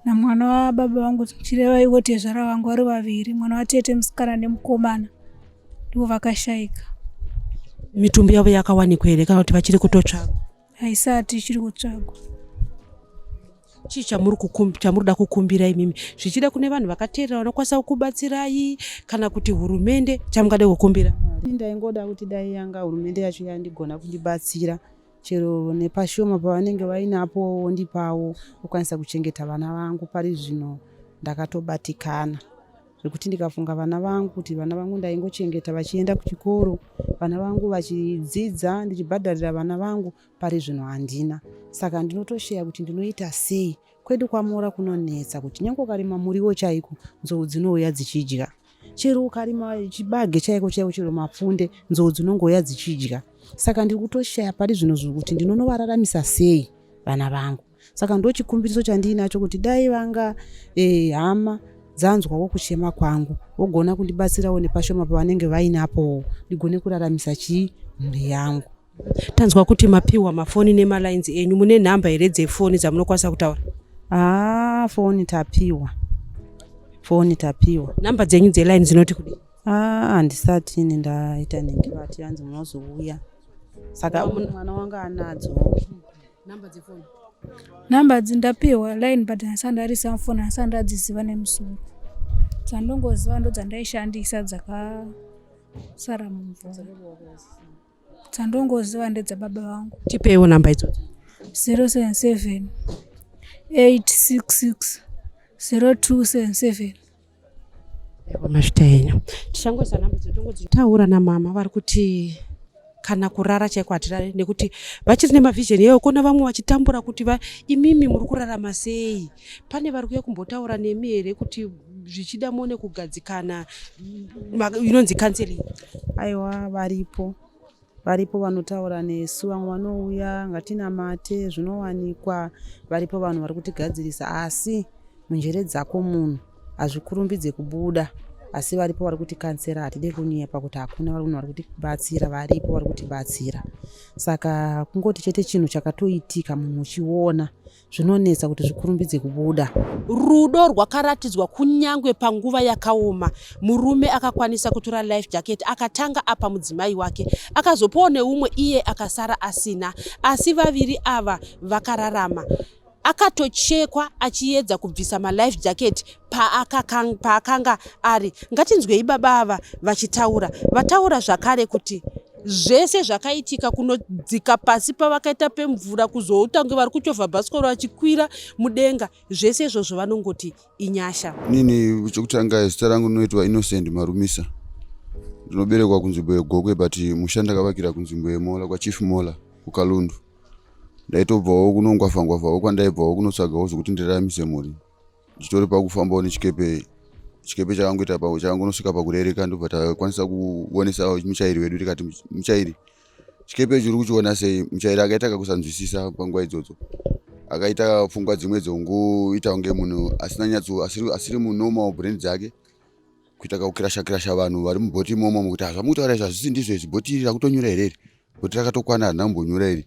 Speaker 6: namwana wababa vangu tichireva ivo tezvara vangu vari vaviri mwana watete musikana nemukomana ndivo vakashaika.
Speaker 5: Mitumbi yavo yakawanikwa here kana kuti vachiri kutotsvagwa?
Speaker 6: Haisati ichiri kutsvagwa.
Speaker 5: Chii chamuri kuda kukumbira imimi zvichida kune vanhu vakateerera vanokwanisa kukubatsirai kana kuti hurumende chamungade kukumbira?
Speaker 2: Ndaingoda kuti dai yanga hurumende yacho yandigona kundibatsira chero nepashoma pavanenge vainapo wondipawo okwanisa kuchengeta vana vangu pari zvino ndakatobatikana zvekuti ndikafunga vana vangu kuti vana vangu ndaingochengeta vachienda kuchikoro vana vangu vachidzidza ndichibhadharira vana vangu pari zvino handina saka ndinotosheya kuti ndinoita sei kwedu kwamora kunonetsa kuti nyange ukarima muriwo chaiko nzou dzinouya dzichidya chero ukarima chibage chaiko chaiko chero mapfunde nzou dzinongouya dzichidya saka ndiri kutoshaya pari zvino zviri kuti ndinonovararamisa sei vana vangu saka ndochikumbiriso chandiinacho kuti dai vanga eh, hama dzanzwawo kuchema kwangu vogona kundibatsirawo nepashoma pavanenge vainapowo ndigone kuraramisa chii mhuri yangu
Speaker 5: Tanzwa kuti mapiwa mafoni nemalines enyu, mune nhamba here dzefoni dzamunokwanisa kutaura?
Speaker 2: Ah, foni tapiwa, foni tapiwa.
Speaker 5: Nhamba dzenyu dzeline dzinoti kudii?
Speaker 2: Ah, handisati ini ndaita nhingi vati hanzi munozouya, saka mwana wanga anadzo
Speaker 5: nhamba dzefoni.
Speaker 6: Nhamba dzi ndapiwa line but handisati ndarisa mufoni handisati ndadziziva nemusoro. Dzandongoziva ndodzandaishandisa dzakasara mumvura. Dzandongoziva ndedzababa vangu.
Speaker 5: Tipeiwo namba idzodzo.
Speaker 6: 077 866 0277.
Speaker 5: Mazvita henyu. Tichangoisa namba idzodzo tongodzitaura namama vari kuti kana kurara chaiko hatirare nekuti vachiri nemavhizheni iyoyo kona vamwe vachitambura kuti va imimi muri kurarama sei pane vari kuya kumbotaura nemi here kuti zvichida muone kugadzikana inonzi counseling
Speaker 2: aiwa varipo varipo vanotaura nesu vamwe vanouya ngatinamate zvinowanikwa varipo vanhu vari kutigadzirisa asi munjere dzako munhu hazvikurumbidze kubuda Asi varipo vari kutikansera, hatide kunyepa kuti hakuna vanhu vari kutibatsira, varipo vari kutibatsira. Saka kungoti chete chinhu chakatoitika munhu uchiona zvinonetsa kuti zvikurumbidze kubuda.
Speaker 5: Rudo rwakaratidzwa kunyangwe panguva yakaoma. Murume akakwanisa kutora life jacket akatanga apa mudzimai wake, akazopawo neumwe iye akasara asina. Asi vaviri ava vakararama. Akatochekwa achiedza kubvisa malife jacket paakanga ari. Ngatinzwei baba ava vachitaura. Vataura zvakare kuti zvese zvakaitika kunodzika pasi pavakaita pemvura kuzoita kunge vari kuchovha bhasikoro vachikwira mudenga, zvese izvozvo vanongoti inyasha.
Speaker 3: Inini chekutanga zita rangu rinoitwa Innocent Marumisa. Ndinoberekwa kunzvimbo yeGokwe but musha ndakavakira kunzvimbo yeMola kwaChief Mola kuKalundu. Ndaitobvawo kunongwafa ngwafawo kwandaibvawo kunotsvagawo zvekuti ndiraramise mhuri. Ndichitori pakufambawo nechikepe, chikepe chakangoita chakangonosvika pakurereka ndobva takwanisa kuonesa muchairi wedu tikati muchairi chikepe ichi uri kuchiona sei? Muchairi akaita kakusanzwisisa panguva idzodzo, akaita pfungwa dzimwe dzongoita kunge munhu asina nyatso asiri, asiri munormal brain dzake kuita kakukirasha kirasha vanhu vari mubhoti imomo kuti hazvamukutaura izvi hazvisi ndizvo izvi bhoti iri rakutonyura here iri bhoti rakatokwana harina kumbonyura iri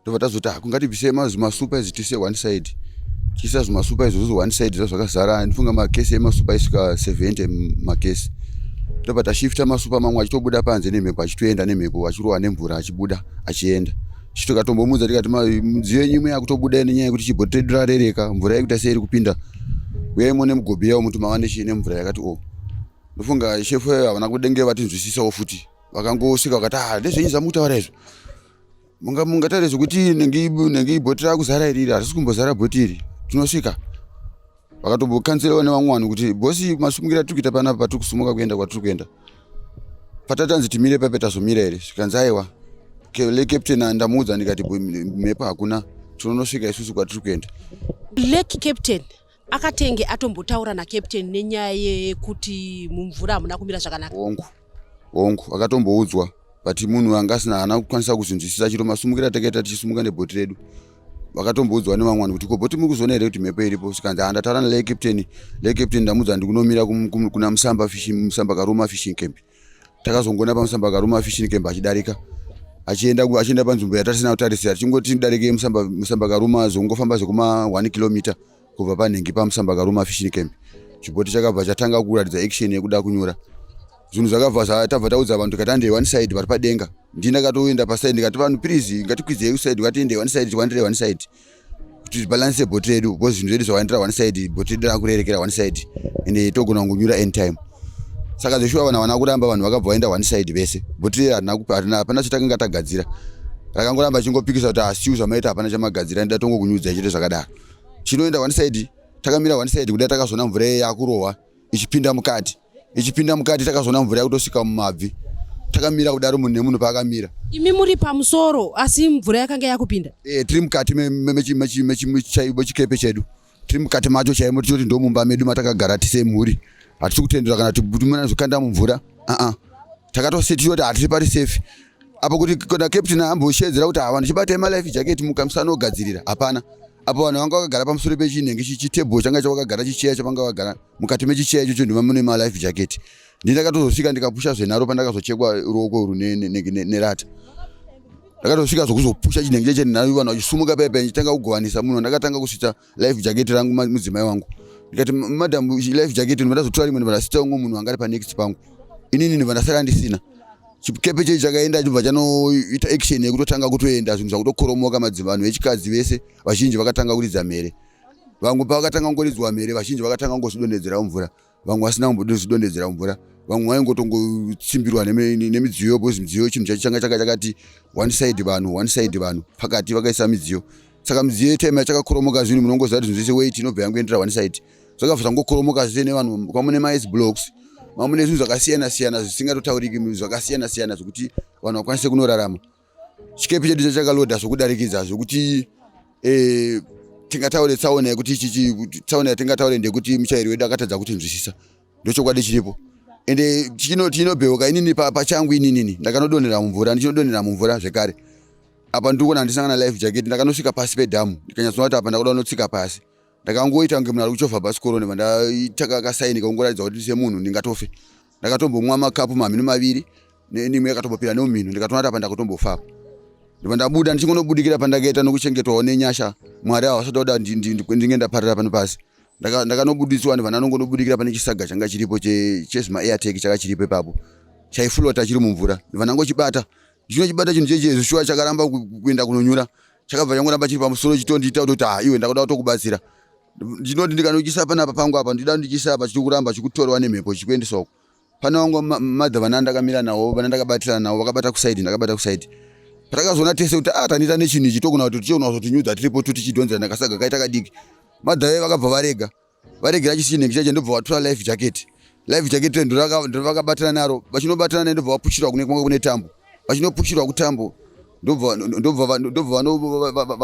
Speaker 3: Ndobva tazoti ah kungatibvise mazimasupa izvi tiise one side tichiisa zvimasupa izvozvo one side zva zvakazara ndifunga makesi emasupa aisvika 70 makesi ndobva tashifta masupa mamwe achitobuda panze nemhepo achitoenda nemhepo achirohwa nemvura achibuda achienda chitokatombomudza tikati midziyo yenyu imwe yakutobuda nenyaya yekuti chibhoti redu rarereka mvura yekuita sei iri kupinda uyai muone mugobhi yawo muti mava nemvura yakati o ndofunga shefu havana kudenge vatinzwisisawo futi vakangosvika vakati ah ndezvenyu zvamukutaura izvo Munga mungatare zvekuti nenge nenge bhoti rakuzara iri harisi kumbozara bhoti iri tinosvika vakatombokanzerawo nevamwe vanhu kuti bhosi masumukira tiri kuita panapa patiri kusumuka kuenda kwatiri kuenda patatanzi timire pape tazomira here zvikanzi aiwa le captain ndamuudza ndikati mhepo hakuna tinonosvika isusu kwatiri kuenda
Speaker 5: lake captain akatenge atombotaura nacaptain nenyaya yekuti mumvura hamuna kumira zvakanaka
Speaker 3: hongu hongu akatomboudzwa but munhu anga asina haana kukwanisa kuzvinzwisisa chiro masumukira takaita tichisumuka nebhoti redu vakatomboudzwa nevamwe vanhu kuti ko bhoti muri kuzoona here kuti mhepo iripo zvikanzi haa ndataura nalay captain lay captain ndamudza ndikunomira kuna musamba fishing musamba karuma fishing camp takazongona pamusamba karuma fishing camp achidarika achienda achienda panzvimbo yatasina kutarisira tichingoti darike musamba musamba karuma zvongofamba zvekuma 1 kilometer kubva panhengi pamusamba karuma fishing camp chibhoti chakabva chatanga kuratidza action yekuda kunyura zvinhu zvakabva zvatabva taudza vanhu tikati andei one side vari padenga ndini ndakatoenda paside ndikati vanhu please ngatikwidzei kuside ngatiendei one side tiwandire one side kuti balance bhoti redu because zvinhu zvedu zvawandira one side bhoti redu rakurerekera one side ende togona kungonyura anytime saka zveshuwa vanhu havana kuramba vanhu vakabva vaenda one side vese bhoti redu harina harina hapana chatakanga tagadzira rakangoramba achingopikisa kuti asiu zvamaita hapana chamagadzira ndida tongokunyudzai chete zvakadaro chinoenda one side takamira one side kuda takazoona mvura yakurohwa ichipinda mukati ichipinda mukati takazoona mvura yakutosvika mumabvi takamira kudaro munhu nemunhu paakamira
Speaker 5: imi muri pamusoro asi mvura yakanga yakupinda
Speaker 3: e, tiri mukati mechikepe chedu tiri mukati macho chaimo tichoti ndomumba medu matakagara tise mhuri hatisi kutendera kana timunazokanda mumvura aa takatosetiwa kuti hatiri pari safe apo kuti kana captain amboshedzera kuti hawa ndichibatai malife jacket mukamusanogadzirira hapana apo vanhu vanga vakagara pamusoro pechinenge chitebhuru changa chavakagara chicheya chavanga vakagara mukati mechicheya ichocho ndima mune malife jacket ndi ndakatozosvika ndikapusha zvenharo pandakazochekwa ruoko urwu nerata ndakatosvika zvokuzopusha chinenge cheche nhayo vanhu vachisumuka paya paya ndichitanga kugovanisa munhu ndakatanga kusvitsa life jacket rangu mudzimai wangu ndikati madam life jacket ndibva ndazotora rimwe ndibva ndasvitsa umwe munhu anga ari panext pangu inini ndibva ndasara ndisina chikepe chechi chakaenda chobva chanoita action yekutotanga kutoenda zvinhu zvakutokoromoka madzimba vanhu vechikadzi vese vazhinji vakatanga kuridza mhere vamwe pavakatanga kungoridzwa mhere vazhinji vakatanga kungozvidonhedzera mvura vamwe vasina kumbozvidonhedzera mvura vamwe vaingotongotsimbirwa nemidziyo because midziyo chinhu chacho changa changa chakati one side vanhu one side vanhu pakati vakaisa midziyo saka midziyo yetime yachakakoromoka zvinhu munongoziva kuti zvinhu zvese weight inobva yangoendera one side zvakabva zvangokoromoka zvese nevanhu kwamune maice blocks mamune zvinhu zvakasiyana siyana zvisingatotauriki zvakasiyana siyana zvekuti vanhu vakwanise kunorarama chikepe chedu chachakaloda zvokudarikidza zvekuti eh, tingataure tsaona yekuti chichi tsaona yatingataure ndeyekuti muchairi wedu akatadza kutinzwisisa ndochokwadi chiripo ende tinobheuka inini pachangu ininini ndakanodonhera mumvura ndichinodonhera mumvura zvekare apa ndiri kuona handisangana life jacket ndakanosvika pasi pedhamu ndikanyatsoona kuti apa ndakuda kunotsika pasi. Ndakangoita kunge munhu ari kuchovha bhasikoro ndibva ndaita kasaini kakungoratidza kuti semunhu ndingatofe. Ndakatombomwa makapu mamhino maviri nemwe yakatombopinda nemumhino ndikatoona kuti apa ndakutombofa apa. Ndibva ndabuda ndichingonobudikira pandakaita nokuchengetwawo nenyasha Mwari avo vasati vada ndinge ndaparira pano pasi. Ndakanobuditswa ndibva ndanongonobudikira pane chisaga changa chiripo chezvima airtag changa chiripo ipapo chaiflota chiri mumvura ndibva ndangochibata ndichingochibata chinhu chechi shuwa chakaramba kuenda kunonyura chakabva changoramba chiri pamusoro chitondiita kutoti ha iwe ndakuda kutokubatsira ndinoti ndikanochisa panapa pangu apa ndida ndichisa apa chiri kuramba chikutorwa nemhepo chikuendesa uko pane wangu madha vana ndakamira nawo vana ndakabatirana nawo vakabata kusaidi ndakabata kusaidi patakazoona tese kuti ah tanita nechinhu ichi togona kuti tichiona kuzotinyudza tiripo tutichidhonzerana kasaga kaita kadiki madha vaye vakabva varega varegera chisi chinenge chacho ndobva vatora life jacket life jacket ndovakabatana naro vachinobatana naye ndobva vapushirwa kune kwanga kune tambo vachinopushirwa kutambo ndobva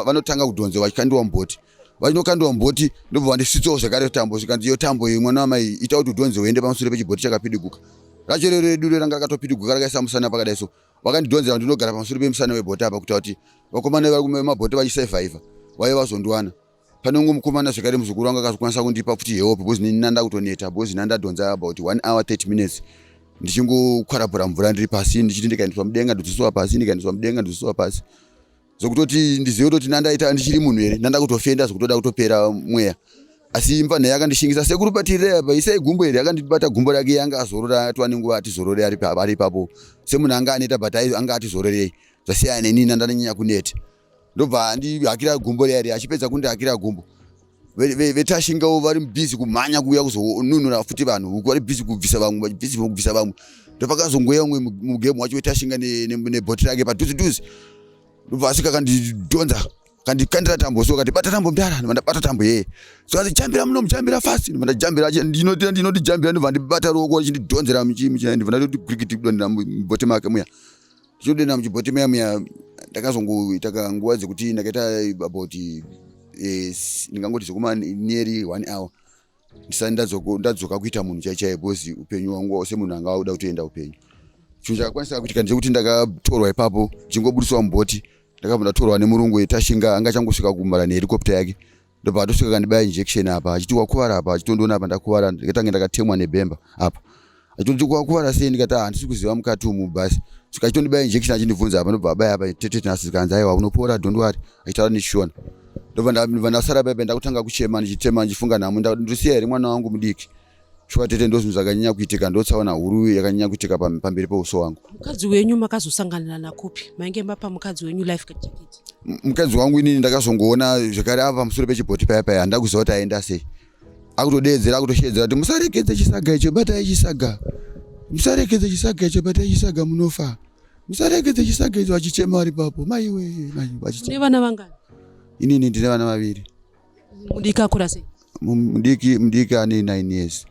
Speaker 3: vanotanga kudhonza vachikandiwa mubhoti vachinokandiwa mubhoti ndobva vandisvitsawo zvakare tambo zvikanzi iyo tambo iyi mwana wamai ita kuti udhonze uende pamusoro pechibhoti chakapidiguka racho rero redu ranga rakatopidiguka rakaisa musana pakadai so vakandidhonzera ndinogara pamusoro pemusana webhoti apa kuita kuti vakomana vari kumabhoti vachisevhaivha vaive vazondiwana Pane umwe mukomana zvekare muzukuru wangu akazokwanisa kundipa futi help because nini ndandakutoneta because ndandadhonza about 1 hour 30 minutes ndichingokwarapura mvura ndiri pasi ndichiti ndikaendeswa mudenga ndodzoswa pasi ndikaendeswa mudenga ndodzoswa pasi zvekutoti ndizive kutoti nandaita ndichiri munhu here ndandakutofenda zvekutoda kutopera mweya asi mfanha yakandishingisa sekuru batirire apa isai gumbo here akandibata gumbo rake yanga azorora atwa nenguva atizorore ari ipapo semunhu anga aneta but anga atizororei zvasiyana neni nandanyanya kuneta ndobva andihakira gumbo riya riya achipedza kundihakira gumbo vetashingawo vari busy kumhanya kuuya kuzonunura futi vanhu huku vari busy kubvisa vamwe busy kubvisa vamwe ndopakazongouya umwe mugemu wacho wetashinga nebhoti rake padhuze dhuze ndobva asvika akandidhonza akandikandira tambo so akati bata tambo mdara ndobva ndabata tambo yeye so ati jambira muno mujambira fast ndobva ndajambira ndinoti jambira ndobva ndibata ruoko achindidhonzera muchii ndobva ndatoti gwikiti kudonhera mubhoti make muya Ndichodena muchibhoti muya muya ndakazongoita kanguva dzekuti ndakaita about eh, ndingangoti zvekuma nearly one hour ndisati ndadzoka kuita munhu chai chaiye because upenyu wangu semunhu anga auda kutoenda upenyu chinhu chakakwanisa kuitika ndechekuti ndakatorwa ipapo ndichingobudiswa mubhoti ndakabva ndatorwa nemurungu wetashinga anga achangosvika kumara nehelicopter yake ndobva atosvika kandibaya injection apa achiti wakuvara apa achitondiona apa ndakuvara ndikatange ndakatemwa nebhemba apa achitonditi wakuvara sei ndikati ah, handisi kuziva mukati umu basi svika achitondibaya injection achindibvunza apa ndobva abaya apa tetanus zikanzi aiwa unopora don't worry achitaura nechishona ndobva ndasara paipa ndakutanga kuchema ndichitema ndichifunga nhamo ndosiya here mwana wangu mudiki Shuwa tete ndozvinhu zvakanyanya kuitika ndotsaona huru yakanyanya kuitika pamberi peuso wangu.
Speaker 5: Mukadzi wenyu makazosanganirana kupi? Mainge mapa mukadzi wenyu life jacket?
Speaker 3: Mukadzi wangu inini ndakazongoona zvekare ava pamusoro pechibhoti paya paya handina kuziva kuti aenda sei. Akutodeedzera akutoshedzera kuti musaregedze chisaga icho batai chisaga. Musaregedze chisaga icho batai chisaga munofa. Musaregedze chisaga icho vachichema vari papo. Maiwe maiwe vachichema.
Speaker 5: Une vana vangani?
Speaker 3: Inini ndine vana vaviri.
Speaker 5: Mudiki akura sei?
Speaker 3: Mudiki mudiki ane 9 years.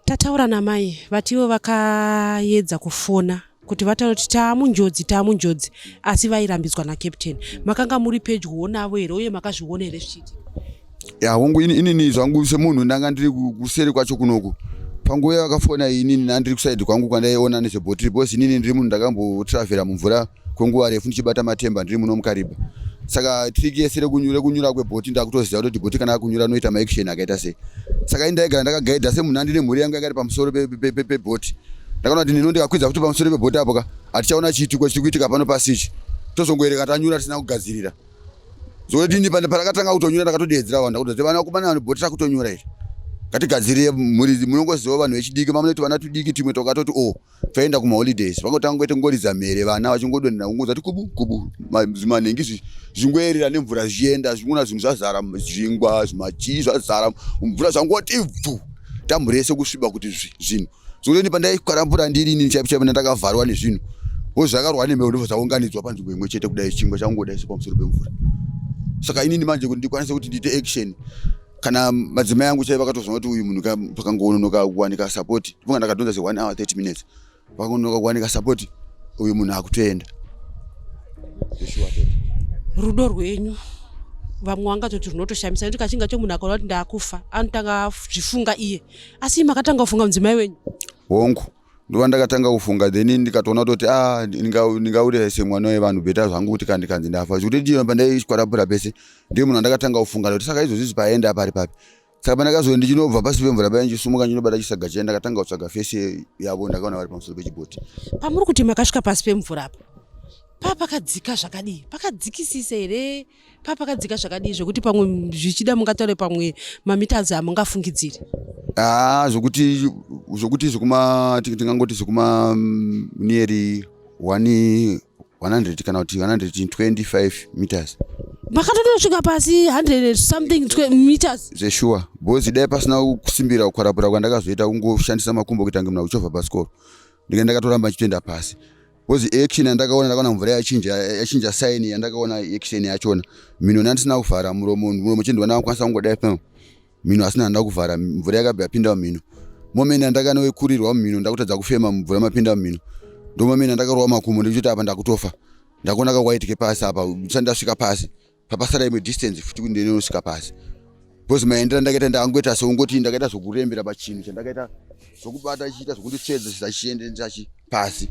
Speaker 5: Tataura namai vati ivo vakaedza kufona kuti vataura kuti taamunjodzi taamunjodzi asi vairambidzwa nacaptain. Makanga muri pedyowo navo here uye makazviona here zvichiitika?
Speaker 3: Ya hongu inini zvangu semunhu ndanga ndiri kuseri kwacho kunoku panguva yakafona inini ndandiri kusaidi kwangu kwandaiona nezvebhotiri because inini ndiri munhu ndakambotravhera mumvura kwenguva refu ndichibata matemba ndiri muno mukariba saka trick yese rekunyura kwebhoti ndakutoziva kuti bhoti kana akunyura anoita maaction akaita sei saka ini ndaigara ndakagaidha semunhu andine mhuri yangu yanga iri pamusoro pebhoti ndakaona kuti nino ndikakwidza futi pamusoro pebhoti apo ka hatichaona chiitiko chiri kuitika pano pasi ichi tozongoereka tanyura tisina kugadzirira zvokuti ini parakatanga kutonyura ndakatodeedzera vanhu ndakuti vana vakomana vanhu bhoti rakutonyura iri ngatigadzirire mhuri munongoziva vanhu vechidiki mamunoti vana tudiki timwe twakatoti o oh. Taenda kuma holidays vangotanga kuita ngoridza mhere vana vachingodonhera kungoza ti kubu kubu zvimanhingi izvi zvingoerera nemvura zvichienda zvingona zvinhu zvazara zvingwa zvimachii zvazara mvura zvangoti bvu tambo rese kusviba kuti zvinhu zvokutoti pandaikarambura ndiri ini chaipo chaipo ndakavharwa nezvinhu bo zvakarwa nemhepo ndobva zvaunganidzwa panzvimbo imwe chete kudai chingwa changodai sepamusoro pemvura saka inini manje kuti ndikwanise kuti ndiite action kana madzimai angu chaivo vakatozoona kuti uyu munhu pakangononoka kuwanika support ndonga ndakadhonza se 1 hour 30 minutes pakangononoka kuwanika support uyu munhu akutoenda
Speaker 5: rudo rwenyu vamwe vangatoti runotoshamisa nekuti kachinga cho munhu akaona kuti ndakufa anotanga zvifunga iye asi makatanga kufunga mudzimai wenyu
Speaker 3: hongu. Ndova ndakatanga kufunga then ndikatoona kutoti ah ndingauraya semwana wevanhu beta zvangu kuti kana ndikanzi ndafa zvekuti ndiyo pandaikwarapura pese ndiye munhu andakatanga kufunga kuti saka izvozvi paenda pari papi. Saka pandakazo ndichinobva pasi pemvura paya ndichisumuka ndinobata chisaga chiya ndakatanga kutsvaga fesi yavo ndakaona vari pamusoro pechibhoti.
Speaker 5: Pamuri kuti makasvika pasi pemvura apa papakadzika zvakadii? Pakadzikisisa here? Papakadzika zvakadii zvekuti pamwe zvichida mungataure pamwe mamitazi amungafungidziri?
Speaker 3: Ah, zvokuti zvokuti zvekuma tingangoti zvekuma nearly 100 kana kuti 125 meters.
Speaker 5: Makatotosvika pasi 100 something meters.
Speaker 3: Zveshuwa because dai pasina kusimbira kukwarapura kwandakazoita kungoshandisa makumbo kuita kunge munhu akuchovha bhasikoro ndinge ndakatoramba ndichitoenda pasi because action yandakaona ndakaona mvura yachinja yachinja sign yandakaona action yachona mhino ndandisina kuvhara muromo muromo chindiwa ndakakwanisa kungodai pano mhino asina handa kuvhara mvura yakabva yapinda mumhino moment yandakanokurirwa mumhino ndakutadza kufema mvura mapinda mumhino ndo moment yandakarova makumbo ndichiti apa ndakutofa ndakuona kakwaitike pasi apa ndisati ndasvika pasi papasara imwe distance futi kuti ndinosvika pasi because maendera ndakaita ndangoita seungoti ndakaita zvokurembera pachinhu chandakaita zvokubata chiita zvokunditsvedza chichiendesa pasi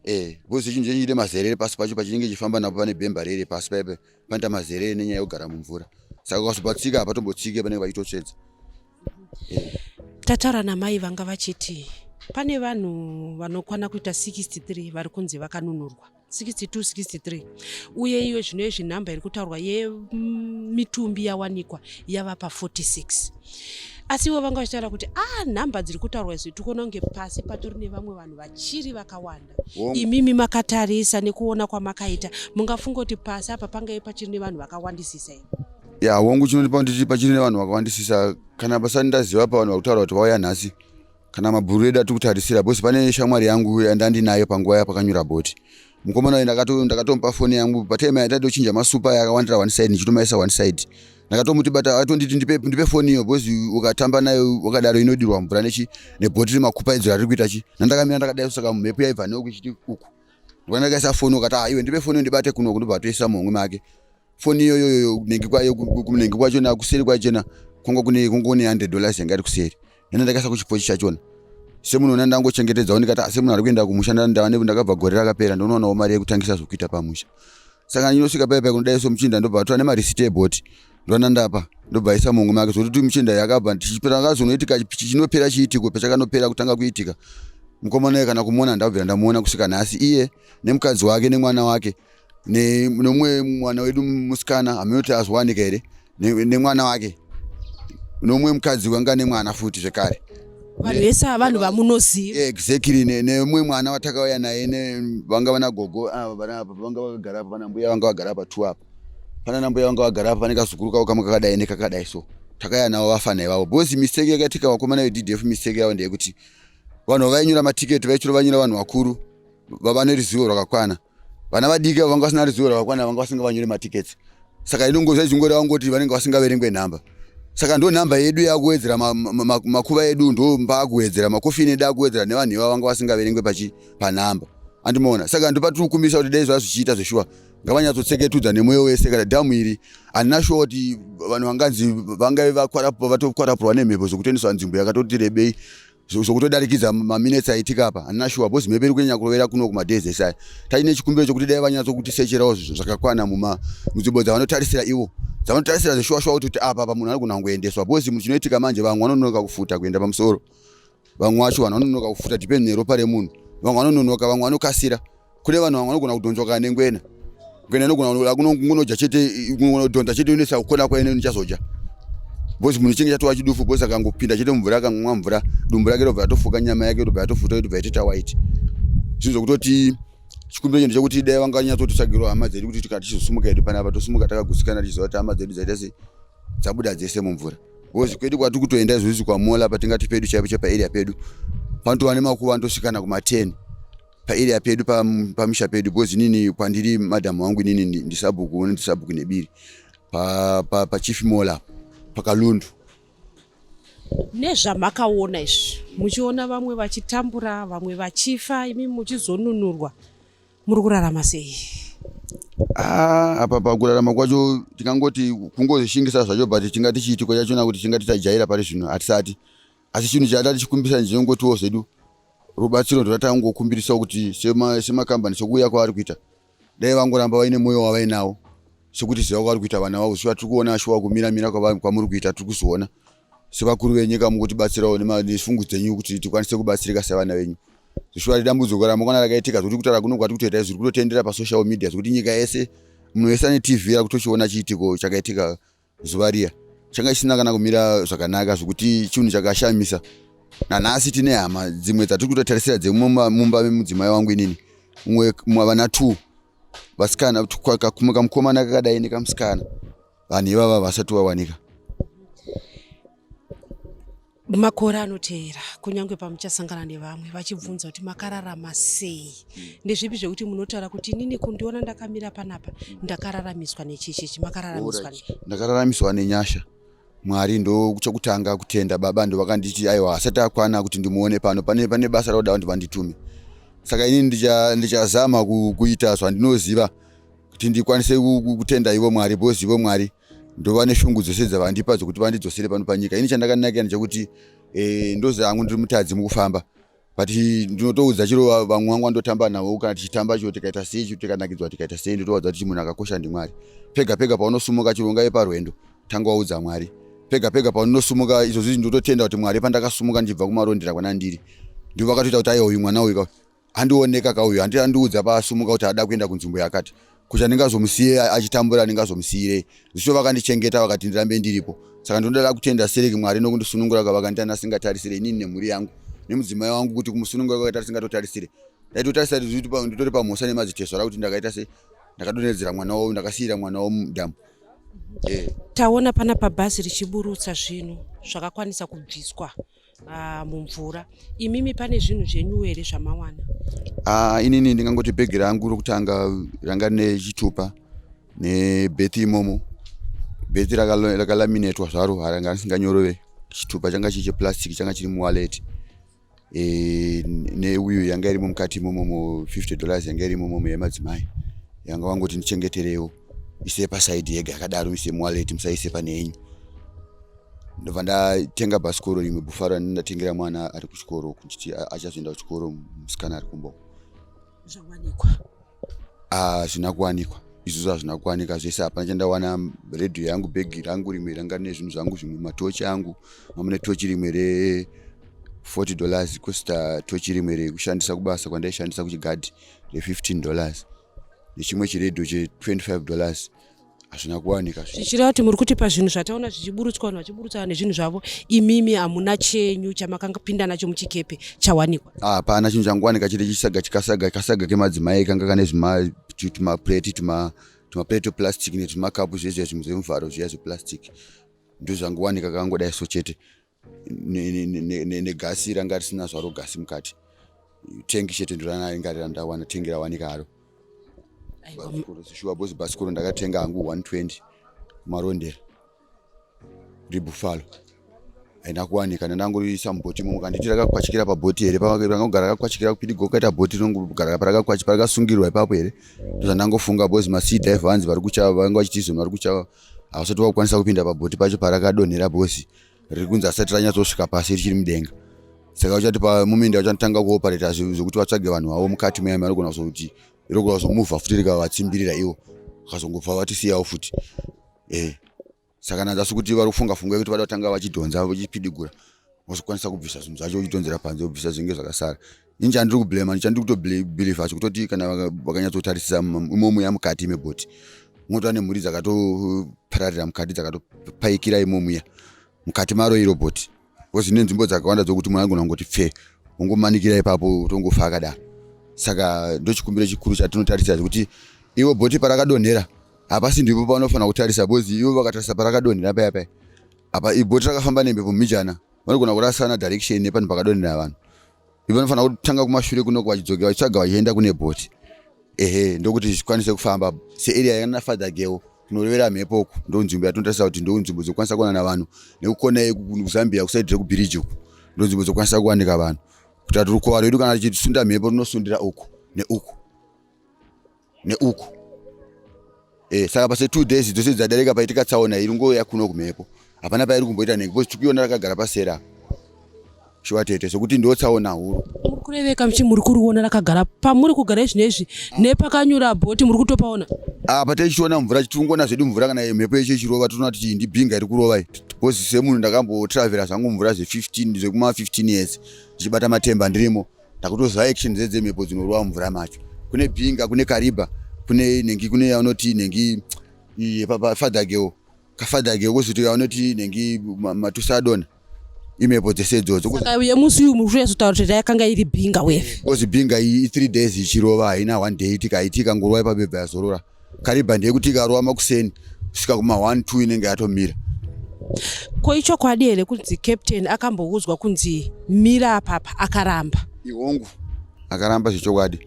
Speaker 3: eh because chinhu chenyu chine mazerere pasi pacho pachinenge chifamba napo pane bhemba rere pasi paipe panoita mazerere nenyaya yekugara mumvura saka ukazopatsika hapatombotsikike panenge pachitotsvedza.
Speaker 5: Tataura namai vanga vachiti pane vanhu vanokwana kuita 63 vari kunzi vakanunurwa 62 63 uye iyo zvino izvi nhamba iri kutaurwa yemitumbi yawanikwa yava pa 46 asi ivo vanga vachitaura kuti a ah, nhamba dziri kutaurwa izvi tikuona kunge pasi patori nevamwe vanhu vachiri vakawanda imimi makatarisa nekuona kwamakaita mungafunga kuti pasi apa pangave pachiri nevanhu vakawandisisa here?
Speaker 3: Ya hongu chinondipa nditi pachiri nevanhu vakawandisisa kana pasati ndaziva pavanhu vakutaura kuti vauya nhasi kana mabhuru edu atiri kutarisira because pane shamwari yangu yandandinayo panguva yapakanyura bhoti mukomana uyu ndakatomupa foni yangu patime yataitochinja masupa yakawandira one side ndichitomaisa one side ndakatomuti bata atonditi ndipe, ndipe foni iyo because ukatamba nayo wakadaro inodirwa mvura nechi nebhoti remakupa idzo rari kuita chi nandakamira ndakadai saka mhepo yaibva neuku ichiti uku ndikaisa foni ukati ah iwe ndipe foni ndibate kunoku ndobva atoisa muhomwe make foni iyoyoyo kunenge kwayo kunenge kwachona kuseri kwachona kwanga kune kwanga kune 100 dollars yanga iri kuseri ina ndakaisa kuchipochi chachona semunhu una ndangochengetedzawo ndikati ah, semunhu ari kuenda kumusha ndakabva gore rakapera ndonoonawo mari yekutangisa zvokuita pamusha saka ndinosvika paya paya kunodai so muchinda ndobva atora nemarisiti ebhoti ndona ndapa ndobva aisa muhomwe make zvokuti muchinda yakabva tichipera akazonoitika chinopera chiitiko pachakanopera kutanga kuitika mukomana uye kana kumuona ndabvira ndamuona kusvika nhasi iye nemukadzi wake nemwana wake nemumwe mwana wedu musikana hameno kuti azowanika here nemwana wake nomumwe mukadzi wanga nemwana futi zvekare
Speaker 5: vanhu vese ava vanhu vamunoziva
Speaker 3: exactly nemumwe mwana watakauya naye vanga vana gogo ava vana apa vanga vakagara apa vana mbuya vanga vagara apa two apa pana nambuya vanga vagara apa pane kazukuru kavo kamwe kakadai nekakadai so takauya navo vafana ivavo because mistake yakaitika vakomana veddf mistake yavo ndeyekuti vanhu vainyora matiketi vaichiro vanyora vanhu vakuru vava neruzivo rwakakwana vana vadiki avo vanga vasina ruzivo rwakakwana vanga vasingavanyore matickets saka inongoza ichingoreva ngoti vanenge vasingaverengwe nhamba saka ndo nhamba yedu yakuwedzera makuva edu ndo mbaakuwedzera makofini edu akuwedzera nevanhu ivavo vanga vasingaverengwe pachi panhamba andimaona saka ndopatiri kukumbirisa kuti dai zvava zvichiita zveshuwa ngavanyatsotseketudza nemwoyo wese kana dhamu iri handina shuwa kuti vanhu vanganzi vangave vatokwarapurwa nemhepo zvekutoendeswa nzvimbo yakatoti rebei zvokutodarikidza maminutes aitika apa handina shuwa bcause mhepo iri kunyanya kurovera kuno kumadays ese aya taine chikumbiro chokuti dai vanyatsokutisecherawo zvinhu zvakakwana munzvimbo dzavanotarisira ivo dzavanotarisira zveshuwa shuwa kuti apa apa munhu anogona kungoendeswa bcause chinoitika manje vamwe vanononoka kufuta kuenda pamusoro vamwe vacho vanhu vanononoka kufuta depend neropa remunhu vamwe vanononoka vamwe vanokasira kune vanhu vamwe vanogona kudhonzwa kana nengwena ngwena inogona kunodya chete kunodhonza chete inoisa kukona kwayo inochazodya because munhu chinge chatova chidufu because akangopinda chete mumvura akamwa mvura dumbu rake robva ratofuka nyama yake robva yatofuta yotobva yatoita white zvinhu zvokutoti chikumbiro chinhu chekuti dai vanga vanyatsotitsvagirwa hama dzedu kuti tikati tichizosimuka hedu panapa tosimuka takagutsikana tichiziva kuti hama dzedu dzaita sei dzabuda dzese mumvura because kwedu kwatiri kutoenda izvozvi kwamola patingati pedu chaipo chepaarea pedu panotova nemakuva anotosvikana kuma 10 paarea pedu pamisha pedu because inini kwandiri madam wangu inini ndisabhuku uno ndisabhuku nebiri pachief pa, pa mola pakalundu
Speaker 5: Nezvamakaona izvi muchiona vamwe vachitambura vamwe vachifa imi muchizonunurwa muri kurarama sei?
Speaker 3: Ah, apa pakurarama kwacho tingangoti kungozvishingisa zvacho but tingati chiitiko chachona kuti tingati tajaira pari zvino hatisati asi chinhu chatati chikumbisa ndinongotiwo zvedu Rubatsiro ndorwatangokumbirisawo kuti semakambani sekuuya kwavari kuita dai vangoramba vaine mwoyo wavainawo sekuti ziva kwavari kuita vana vavo shuwa tiri kuona shuwa kumira mira kwamuri kuita tiri kuzoona sevakuru venyika mukuti nefungu dzenyu kuti tikwanise kubatsirika sevana venyu. Shuwa dambudziko ramangwana rakaitika zvekuti kutaura kuno kwati kutoita zviri kutotendera pasocial media zvekuti nyika yese munhu wese ane tv ari kutochiona chiitiko chakaitika zuva riya changa chisina kana kumira zvakanaka zvekuti chinhu chakashamisa nanhasi tine hama dzimwe dzatiri kutotarisira dzemumba memudzimai wangu inini umwe vana two vasikana kamukomana kakadai nekamusikana vanhu ivava vasati vawanika.
Speaker 5: Makore anoteera kunyange pamuchasangana nevamwe vachibvunza kuti makararama sei, ndezvipi zvekuti munotaura kuti inini kundiona ndakamira panapa ndakararamiswa nechichichi? Makararamiswa ne
Speaker 3: Ndakararamiswa nenyasha. Mwari ndo chokutanga kutenda. Baba ndo vakanditi aiwa asati akwana kuti ndimuone pano pane, pane basa rakuda kuti vanditume. Saka inini ndichazama kuita zvandinoziva kuti ndikwanise kutenda ivo Mwari, because ivo Mwari ndova neshungu dzose dzavandipa dzekuti vandidzosere pano panyika. Ini chandakanakira ndechekuti ndoziva hangu ndiri mutadzi mukufamba, but ndinotoudza chiro vamwe vangu vandotamba navo kana tichitamba chiro tikaita sei chiro tikanakidzwa tikaita sei, ndotovaudza kuti munhu akakosha ndiMwari. Pega pega paunosumuka chiro ungave parwendo, tanga waudza Mwari. Pega pega paunosumuka izvozvi ndototenda kuti Mwari pandakasumuka ndichibva kumarondera kwana ndiri ndivo vakatoita kuti aiwa uyu mwana uyu andioneka kauyu handi andiudza paasumuka kuti ada kuenda kunzvimbo yakati kuti andingazomusiye achitambura, andingazomusiyirei zvicho vakandichengeta vakati ndirambe ndiripo. Saka ndinoda kutenda sereki Mwari nokundisunungura kwavakandiita ndasingatarisire inini nemhuri yangu nemudzimai wangu kuti kumusunungura kwakaita tisingatotarisire. Ndaitotarisa kuti nditori pamhosva nemadzitezvara kuti ndakaita sei, ndakadonhedzera mwana wavo, ndakasiyira mwana wavo mudhamu.
Speaker 5: Taona panapa bhazi richiburutsa zvinhu zvakakwanisa kubviswa mumvura. Imimi pane zvinhu zvenyu here zvamawana?
Speaker 3: Inini ndingangoti bhegi rangu rokutanga ranga rine chitupa nebhethi imomo. Bhethi rakalaminetwa zvaro, ranga risinganyorove. Chitupa changa chiri cheplastic, changa chiri muwallet. Neuyu yanga irimo mukati imomo 50 dollars yanga irimo imomo yemadzimai yanga vangoti ndichengeterewo, ise pasaidi yega yakadaro, ise muwallet, musaise pane yenyu. Ndobva ndatenga bhasikoro rimwe bhufaro randindatengera mwana ari kuchikoro kuti achazoenda kuchikoro, musikana ari kumba.
Speaker 5: Zvawanikwa?
Speaker 3: Hazvina kuwanikwa izvozvo, hazvina kuwanika zvese, hapana chandawana. Redhiyo yangu, bhegi rangu rimwe ranga rine zvinhu zvangu zvimwe, matochi angu mamwe netochi rimwe re40 dollars kosita tochi rimwe rekushandisa kubasa kwandaishandisa kuchigadhi re15 dollars nechimwe chiredhiyo che25 dollars, hazvina kuwanika.
Speaker 5: Zvichireva kuti muri kuti pazvinhu zvataona zvichiburutswa, vanhu vachiburutsa nezvinhu zvavo, imimi hamuna chenyu chamakangapinda nacho muchikepe chawanikwa?
Speaker 3: Hapana chinhu changowanika. Chiri chisaga, chikasaga kasaga kemadzimai kanga kane tumapureti, tumapureti tweplastic netumakapu zviya zviya, zvimwe zvemuvharo zviya zveplastic, ndozvangowanika kakangodai so chete, negasi ranga risina zvaro gasi mukati, tengi chete ndoranga randawana, tengi rawanika haro. Shuwa bosi, bhasikoro ndakatenga hangu 120 kumarondera riBuffalo, haina kuwanika. Ndandangoriisa mubhoti imomo, kanditi rakakwachikira pabhoti here, rangogara rakakwachikira kupidigo kaita bhoti rinongogara parakasungirwa ipapo here, ndozvandangofunga, because masea diver hanzi vari kucha vanga vachiti izvoni vari kucha havasati vakukwanisa kupinda pabhoti pacho parakadonhera, because riri kunzi asati ranyatsosvika pasi, richiri mudenga. Saka uchati pamuminda uchatanga kuoperata zvekuti vatsvage vanhu vavo mukati muyami, vanogona kuzoti rinogona kuzomuvha futi rikavatsimbirira ivo vakazongobva vatisiyawo futi. Saka nanzasi kuti vari kufunga funga yekuti vada kutanga vachidhonza vachipidigura vazokwanisa kubvisa zvinhu zvacho, uchidhonzera panze wobvisa zvinenge zvakasara. Ini chandiri kublema, chandiri kutobhilivha chekutoti kana vakanyatsotarisisa imomuya mukati mebhoti, unotova nemhuri dzakatopararira mukati, dzakatopaikira imomuya mukati maro iro bhoti, because ine nzvimbo dzakawanda dzokuti munhu anogona kungoti pfe ungomanikira ipapo utongofa akadaro. Saka ndochikumbiro chikuru chatinotarisa chekuti ivo bhoti parakadonhera hapasi ndipo panofanira kutarisa, because ivo vakatarisa parakadonhera paya paya apa ibhoti rakafamba nemhepo mhijana, vanogona kurasana direction nepanhu pakadonhera vanhu. Ivo vanofanira kutanga kumashure kunoko vachidzokera vachitsvaga vachienda kune bhoti, ehe, ndokuti zvikwanise kufamba searea yakana Father Geo kunorovera mhepo uku. Ndo nzvimbo yatinotarisa kuti ndo nzvimbo dzokwanisa kuwana vanhu, nekukona kuZambia kusaidi rekubhiriji uku, ndo nzvimbo dzokwanisa kuwanika vanhu, kuti ati rukova rwedu kana richisunda mhepo rinosundira uku neuku neuku. Saka pase 2 days dzose dzadarika paitika tsaona iri ngouya kuno kumhepo hapana pairi kumboita nenge, because tikuiona rakagara pasera shuwa tete, sokuti ndo tsaona huru.
Speaker 5: Muri Kureveka muchi muri kuriona rakagara pamuri kugara izvinezvi nepakanyura bhoti muri kutopaona?
Speaker 3: Apa tichiona mvura, tichiona zvedu mvura kana mhepo yecho ichirova, toona kuti ndibhinga iri kurova iyi. Because semunhu ndakambotravhera zvangu mvura zve15 zvekuma 15 years ndichibata matemba ndirimo, ndakutoziva action dzedzemhepo dzinorova mvura macho. Kune bhinga, kune kariba, kune nhengi, kune yaunoti nhengi father girl, kafather girl, kozoti yaunoti nhengi matusadona, imhepo dzese idzodzo.
Speaker 5: Saka yemusi uyu muri kunyatsotaura kuti yakanga iri bhinga wave?
Speaker 3: Kozi bhinga iyi i3 days ichirova, haina one day tikaiti ikangorova ipapo ibva yazorora. Karibha ndeyekuti ikarova makuseni kusvika kuma 1 2 inenge yatomira.
Speaker 5: Ko ichokwadi here kunzi captain akamboudzwa kunzi mira apapa, akaramba?
Speaker 3: Ihongu, akaramba zvechokwadi.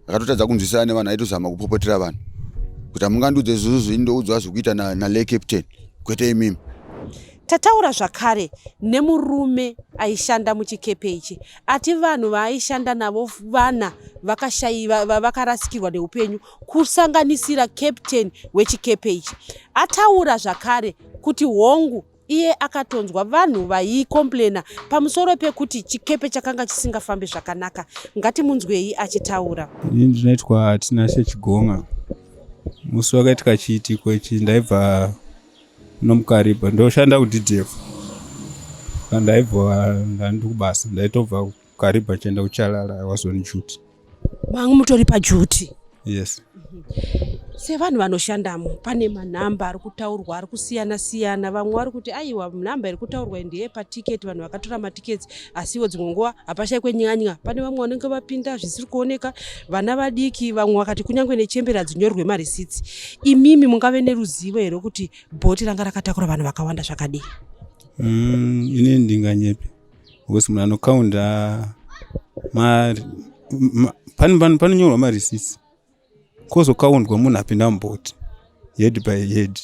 Speaker 3: Akatotadza kunzwisana nevanhu, aitozama kupopotera vanhu kuti hamungandiudze izvozvo, ini ndoudzwa zvekuita nale captain, kwete imimi.
Speaker 5: Tataura zvakare nemurume aishanda muchikepe ichi. Ati vanhu vaaishanda navo vana vakarasikirwa neupenyu, kusanganisira captain wechikepe ichi. Ataura zvakare kuti hongu, iye akatonzwa vanhu vaikomplena pamusoro pekuti chikepe chakanga chisingafambi zvakanaka. Ngatimunzwei achitaura.
Speaker 4: Ini ndinoitwa Tinashe Chigonga. Musi wakaitika chiitiko ichi ndaibva nomuKariba, ndoshanda kuDDF. Ndaibva ndandi kubasa, ndaitobva kuKariba chienda kuChalala. I was on duty.
Speaker 5: Mangu mutori paduty?
Speaker 4: Yes.
Speaker 5: Sevanhu vanoshandamo, pane manhamba ari kutaurwa ari kusiyana siyana. Vamwe vari kuti aiwa, nhamba iri kutaurwa ndeyepatiketi, vanhu vakatora matiketsi, asiwo dzimwe nguva hapashayikwe nyanya, pane vamwe vanenge vapinda zvisiri kuoneka, vana vadiki, vamwe vakati kunyange nechembere hadzinyorwe marisitsi. Imimi mungave neruzivo here kuti bhoti ranga rakatakura vanhu vakawanda zvakadii?
Speaker 4: Ini ndinganyepi because munhu anokaunda panonyorwa marisitsi, kwozokaundwa munhu apinda mubhoti head by head.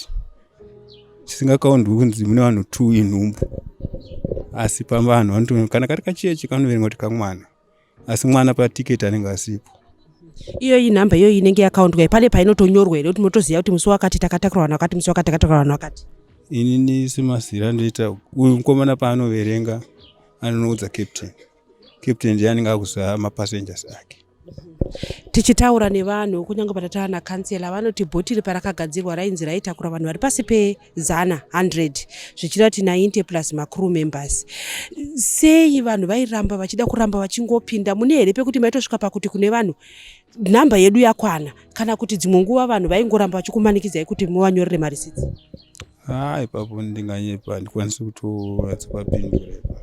Speaker 4: Chisingakaundwi kunzi mune vanhu two inhumbu, asi pavanhu vanoto kana kari kacheche kanoverengwa kuti kamwana, asi mwana patiketi anenge asipo.
Speaker 5: Iyoyi nhamba iyoyi inenge yakaundwa, pane painotonyorwa here kuti munotoziva kuti musi wakati takatakura vanhu vakati, musi wakati takatakura vanhu vakati?
Speaker 4: Inini semazira ndoita, uyu mukomana paanoverenga anonoudza captain. Captain ndiye anenge akuziva mapassengers ake.
Speaker 5: Tichitaura nevanhu, kunyange patataura nakansela, vanoti bhoti iri parakagadzirwa rainzi raitakura vanhu vari pasi pezana 100, zvichireva kuti 90 plus macrew members. Sei vanhu vairamba vachida kuramba vachingopinda? Mune here pekuti maitosvika pakuti kune vanhu nhamba yedu yakwana, kana kuti dzimwe nguva vanhu vaingoramba vachikumanikidzai kuti muvanyorere marisitsi?
Speaker 4: Ha, ipapo ndinganyepa, handikwanisi kutonatsopapindura ipapo.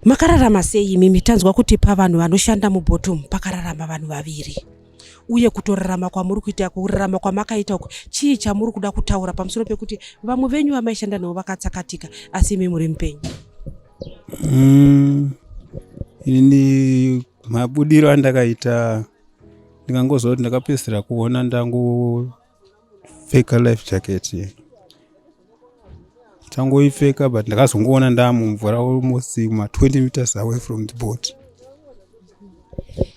Speaker 5: Makararama sei imimi? Tanzwa kuti pavanhu vanoshanda mubhotum pakararama vanhu vaviri, uye kutorarama kwamuri kuita, kurarama kwamakaita uku, chii chamuri kuda kutaura pamusoro pekuti vamwe venyu vamaishanda navo vakatsakatika, asi imi muri mupenyu?
Speaker 4: Ini mabudiro andakaita, ndingangozwa kuti ndakapedzisira kuona ndangopfeka life jacket, tangoipfeka, but ndakazongoona ndamumvura almost ma 20 meters away from the boat.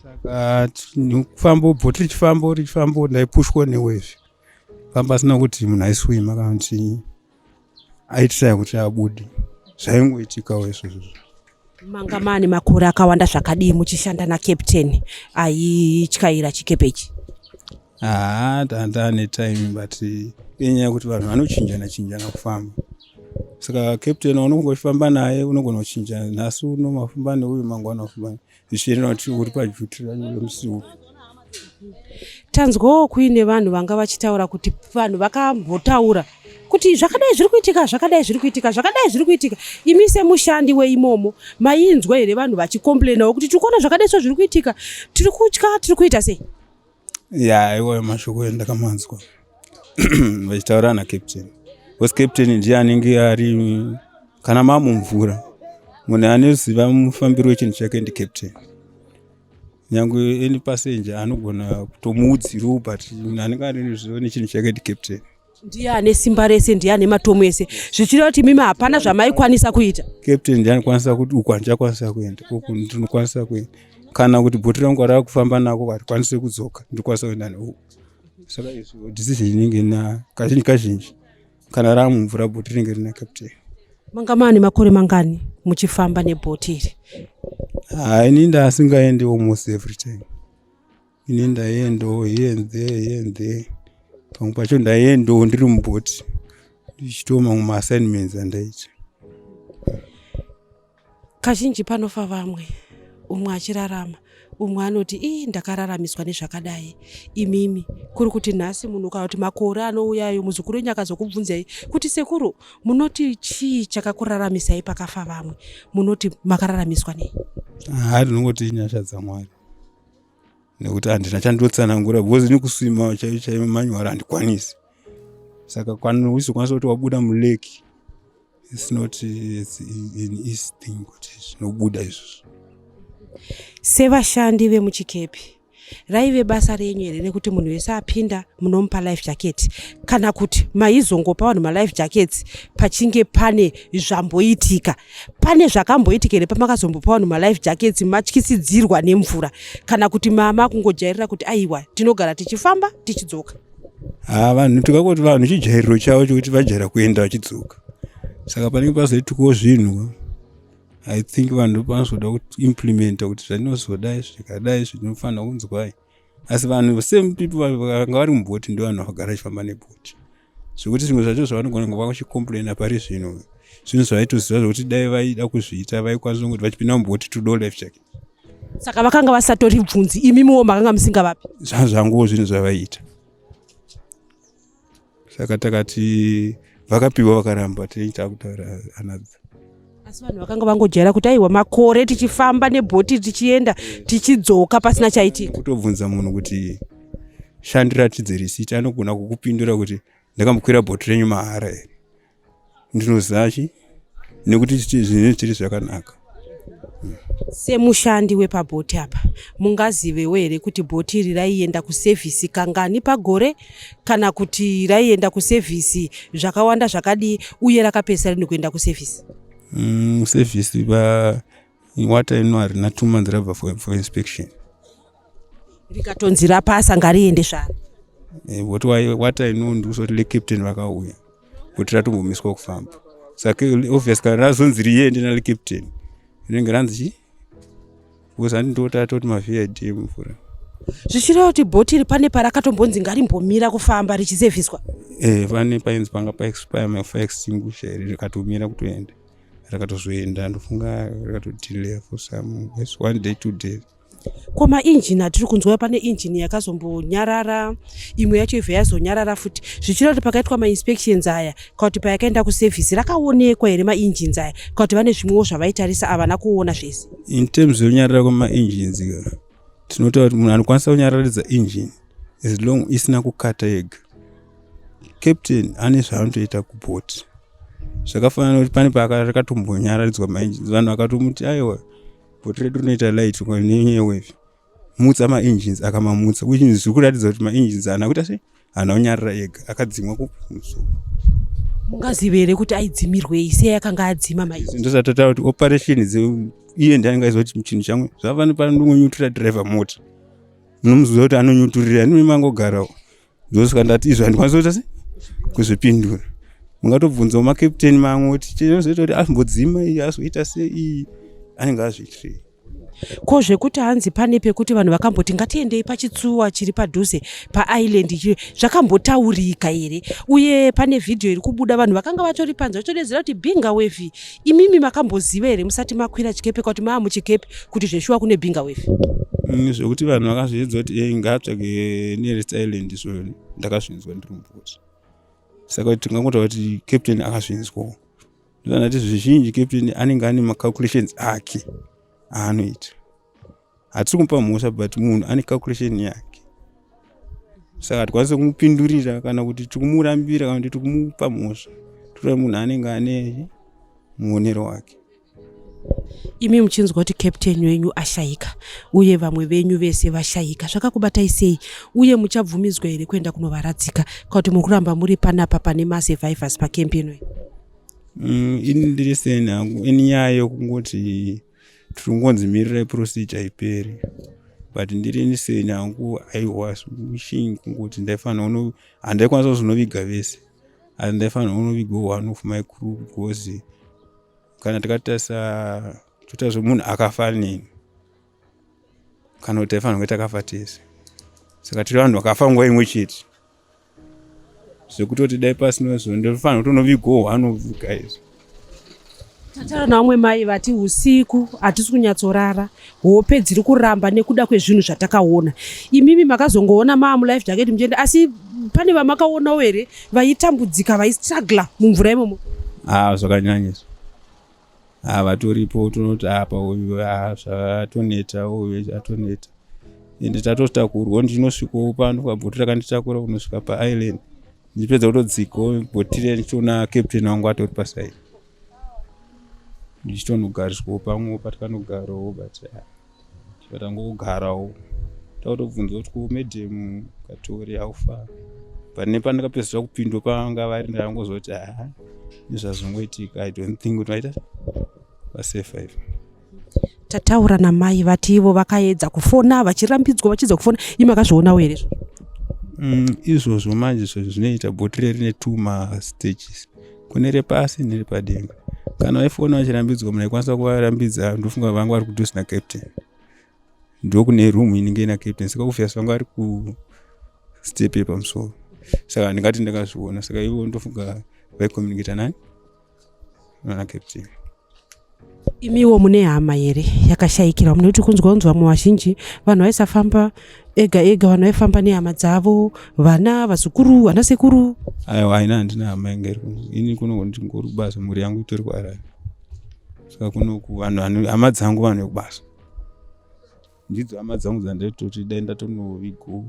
Speaker 4: Saka nekufamba bhoti richifamba richifamba, ndaipushwa newave, pamba pasina kuti munhu aiswima kana kuti aitira kuti abude, zvaingoitikawo izvozvo.
Speaker 5: Manga maane makore akawanda zvakadii muchishanda nacaptain aityaira chikepe ichi?
Speaker 4: Haa, ndane time, but inyaya yekuti vanhu vanochinjana chinjana kufamba. Saka captain waunonge uchifamba naye unogona kuchinja, nhasi uno mafamba neuyu, mangwana wafamba, zvichienderana kuti uri paduty remusi upi.
Speaker 5: Tanzwawo kuine vanhu vanga vachitaura kuti vanhu vakambotaura kuti zvakadai zviri kuitika, zvakadai zviri kuitika, zvakadai zviri kuitika. Imi semushandi weimomo, mainzwa here vanhu vachikomplainawo kuti tiri kuona zvakadai so zviri kuitika, tiri kutya, tiri kuita sei?
Speaker 4: Ya, iwayo mashoko ndakamanzwa vachitaura nacaptain, because captain ndiye anenge ari kana mamumvura, munhu anoziva mufambiro wechinhu chake ndicaptain. Nyange any passenger anogona kutomuudzirawo, but munhu anenge ane ruzivo nechinhu chake ndicaptain.
Speaker 5: Ndiye ane simba rese, ndiye ane matomu ese, zvichireva kuti mimi hapana zvamaikwanisa kuita?
Speaker 4: Captain ndiye anokwanisa kuti uku handichakwanisa kuenda, uku ndinokwanisa kuenda, kana kuti bhoti rangu rava kufamba nako harikwanisi kudzoka, ndinokwanisa kuenda neuku. Saka izvo decision inenge ina kazhinji kazhinji, kana ramumvura bhoti rinenge rina captain.
Speaker 5: Manga maane makore mangani muchifamba nebhoti iri?
Speaker 4: Ha, ini ndaasingaendi almost every time. Ini ndaiendawo here and there, here and there. Pamwe pacho ndaiendawo ndiri mubhoti ndichitowo mamwe maassignments andaiita.
Speaker 5: Kazhinji panofa vamwe, umwe achirarama, umwe anoti ii ndakararamiswa nezvakadai. Imimi kuri kuti nhasi munhu kana kuti makore anouyayo muzukuru wenyu akazokubvunzai kuti sekuru munoti chii chakakuraramisai pakafa vamwe, munoti makararamiswa nei?
Speaker 4: Haa, ndinongoti inyasha dzaMwari nekuti handina chandinotsanangura because ini kuswima chaiyo chaiyo manyuwari handikwanisi. Saka uzokwanisa kuti wabuda mulake, it's not, it's an easy thing kuti zvinobuda izvozvo.
Speaker 5: Sevashandi vemuchikepi, raive basa renyu here nekuti munhu wese apinda munomupa life jacket, kana kuti maizongopa vanhu malife jackets pachinge pane zvamboitika? Pane zvakamboitika here pamakazombopa vanhu malife jackets matyisidzirwa nemvura, kana kuti mama kungojairira kuti aiwa tinogara tichifamba tichidzoka?
Speaker 4: Ha, vanhu tikangoti vanhu chijairiro chavo chokuti vajaira kuenda vachidzoka, saka panenge pazoitikawo zvinhu, I think vanhu panozoda kuimplementa kuti zvandinozodai zvikadai zvinofanira kunzwai. Asi vanhu same people vanga vari mubhoti ndo vanhu vakagara vachifamba nebhoti, zvekuti zvimwe zvacho zvavanogona kunge vachicomplaina pari zvino zvinhu zvavaitoziva, zvokuti dai vaida kuzviita vaikwanisa kuti vachipinda mubhoti todo life jacket.
Speaker 5: Saka vakanga vasatori bvunzi, imimiwo makanga musingavapi?
Speaker 4: Zvanguwo zvinhu zvavaiita, saka takati vakapiwa vakaramba, tinenge kutaura another.
Speaker 5: Asi vanhu vakanga vangojaira kuti aiwa makore tichifamba nebhoti tichienda tichidzoka pasina chaitika.
Speaker 4: Kutobvunza munhu kuti shandiratidze risiti, anogona kukupindura kuti ndakambokwira bhoti renyu mahara here? Ndinoziva chi nekuti zvinhu zviri zvakanaka.
Speaker 5: Semushandi wepabhoti apa, mungazivewo here kuti bhoti iri raienda kusevhisi kangani pagore, kana kuti raienda kusevhisi zvakawanda zvakadii, uye rakapedzisa rini kuenda kusevhisi?
Speaker 4: Sevhisi va what I know, harina 2 months rabva for inspection.
Speaker 5: Rikatonzi rapasa ngariende zvaro?
Speaker 4: But what I know ndikusoti lecaptain vakauya kuti ratombomiswa kufamba, saka obvious kana razonzi riende nalecaptain rinenge ranzi chi, because handi ndotatoti maVID mvura.
Speaker 5: Zvichireva kuti bhoti iri pane parakatombonzi ngarimbomira kufamba richisevhiswa?
Speaker 4: Pane painzi panga paexpire mafire extinguisher, rikatomira kutoenda, rakatozoenda, ndofunga rakatodelay for some, yes, one day, 2 days.
Speaker 5: Ko mainjini atiri kunzwa, pane injini yakazombonyarara, imwe yacho ibva yazonyarara futi, zvichireva kuti pakaitwa mainspections aya kana kuti payakaenda kusevhisi rakaonekwa here mainjins aya, kana kuti vane zvimwewo zvavaitarisa havana kuona zvese?
Speaker 4: In terms yekunyarara kwemaengines ka, tinotaura kuti munhu anokwanisa kunyararidza engine as long isina kukata yega, captain ane zvaanotoita kubhoti. Zvakafanana nekuti pane parakatombonyararidzwa maengines, vanhu vakatomuti aiwa bhoti redu rinoita light nenyaya mutsa maengines, akamamutsa, which means zviri kuratidza kuti maengines haana kuita sei, haana kunyarara ega, akadzimwa kumusoro.
Speaker 5: Mungazive here kuti aidzimirwei, sei akanga adzima mainjini?
Speaker 4: Ndosatataura kuti operation iye ndianenge aiziva kuti chinhu changu zvafana panongonyuturira driver mota, munomuziva kuti anonyuturira nimi mangogarawo. Ndosaka ndati izvo handikwanisi kuita sei kuzvipindura. Mungatobvunzawo macaptain mamwe kuti chinozoita kuti azombodzima iyi azoita sei, anenge azviitirei.
Speaker 5: Ko zvekuti hanzi pane pekuti vanhu vakamboti ngatiendei pachitsuwa chiri padhuze paisland ichi, zvakambotaurika here? Uye pane vhidhiyo iri kubuda vanhu vakanga vatori panze vachitodedzera kuti Binga Wave. Imimi makamboziva here musati makwira chikepe kuti maa muchikepe kuti zveshuwa kune Binga Wave?
Speaker 4: Zvekuti vanhu vakazviedza kuti ngaatsvage nearest island, so ndakazvinzwa ndiri mubhoti, saka tingangotaura kuti captain akazvinzwawo. Ndozvandati zvizhinji captain anenge ane macalculations ake aanoita. Hatisi kumupa mhosva, but munhu ane calculation yake, saka hatikwanisi kumupindurira kana kuti tikumurambira kana kuti tikumupa mhosva. Totora munhu anenge ane muonero wake.
Speaker 5: Imi muchinzwa kuti captain wenyu ashayika uye vamwe venyu vese vashayika, zvakakubatai sei, uye muchabvumidzwa here kuenda kunovaradzika, kana kuti muri kuramba muri panapa pane masurvivors pakempi inoyi?
Speaker 4: Ini ndiri seni hangu, ini nyaya yekungoti tiri kungonzi mirirai procedure iperi, but ndiri seni hangu, I was wishing kungoti ndaifanira kuno, handaikwanisa kuzonoviga vese, asi ndaifanira kunoviga one of my crew, because kana tikatarisa toita zvemunhu akafa neni. Kana kuti taifanira kunge takafa tese. Saka tiri vanhu vakafa nguva imwe chete. Zvekutoti dai pasina izvo ndofanira kutonovigwawo one of you guys.
Speaker 5: Tataura navamwe mai vati usiku hatisi kunyatsorara, hope dziri kuramba nekuda kwezvinhu zvatakaona. Imimi makazongoona maa mulife jacket muchienda, asi pane vamakaonawo here vaitambudzika vaistrugla mumvura imomo?
Speaker 4: Ah, zvakanyanyisa. Ah, vatoripo tonoti apa uyu ah, zvatoneta uyu atoneta. Ende tatotakurwa ndichinosvikawo pano pabhoti rakanditakura kunosvika paisland. Ndichipedza kutodzikawo bhoti riya ndichitoona captain wangu atori pasaidi. Ndichitonogariswawo pamwewo patikanogarawo but ah, tikatangogarawo takutobvunzwa kuti ko madam katori how far but nepandakapedzisira kupindwa pavanga vari ndakangozoti haa nezvazongoitika i don't think kuti vaita vasurvive.
Speaker 5: Tataura namai vati ivo vakaedza kufona vachirambidzwa vachiedza kufona, imi makazvionawo here izvozvo?
Speaker 4: Izvozvo manje zvo zvinoita bhoti riri rine two mastages, kune repasi nerepadenga. Kana vaifona vachirambidzwa munhu aikwanisa kuvarambidza, ndofunga vanga vari kudhuze nacaptain, ndokune room inenge ina captain, saka obvious vanga vari kustep yepamusoro, saka ndingati ndakazviona. Saka ivo ndofunga vaicommunicata nani nana captain.
Speaker 5: Imiwo mune hama here yakashayikirwa? Munoti kunzwa kunzi vamwe vazhinji vanhu vaisafamba ega ega, vanhu vaifamba nehama dzavo, vana, vazukuru, vana sekuru.
Speaker 4: Aiwa, haina, handina hama inga iri kuno. Ini kuno ndingori kubasa, mhuri yangu itori kuHarare, saka kunoku vanhu hama dzangu vanhu vekubasa, ndidzo hama dzangu dzandaitoti dai ndatonovigwa.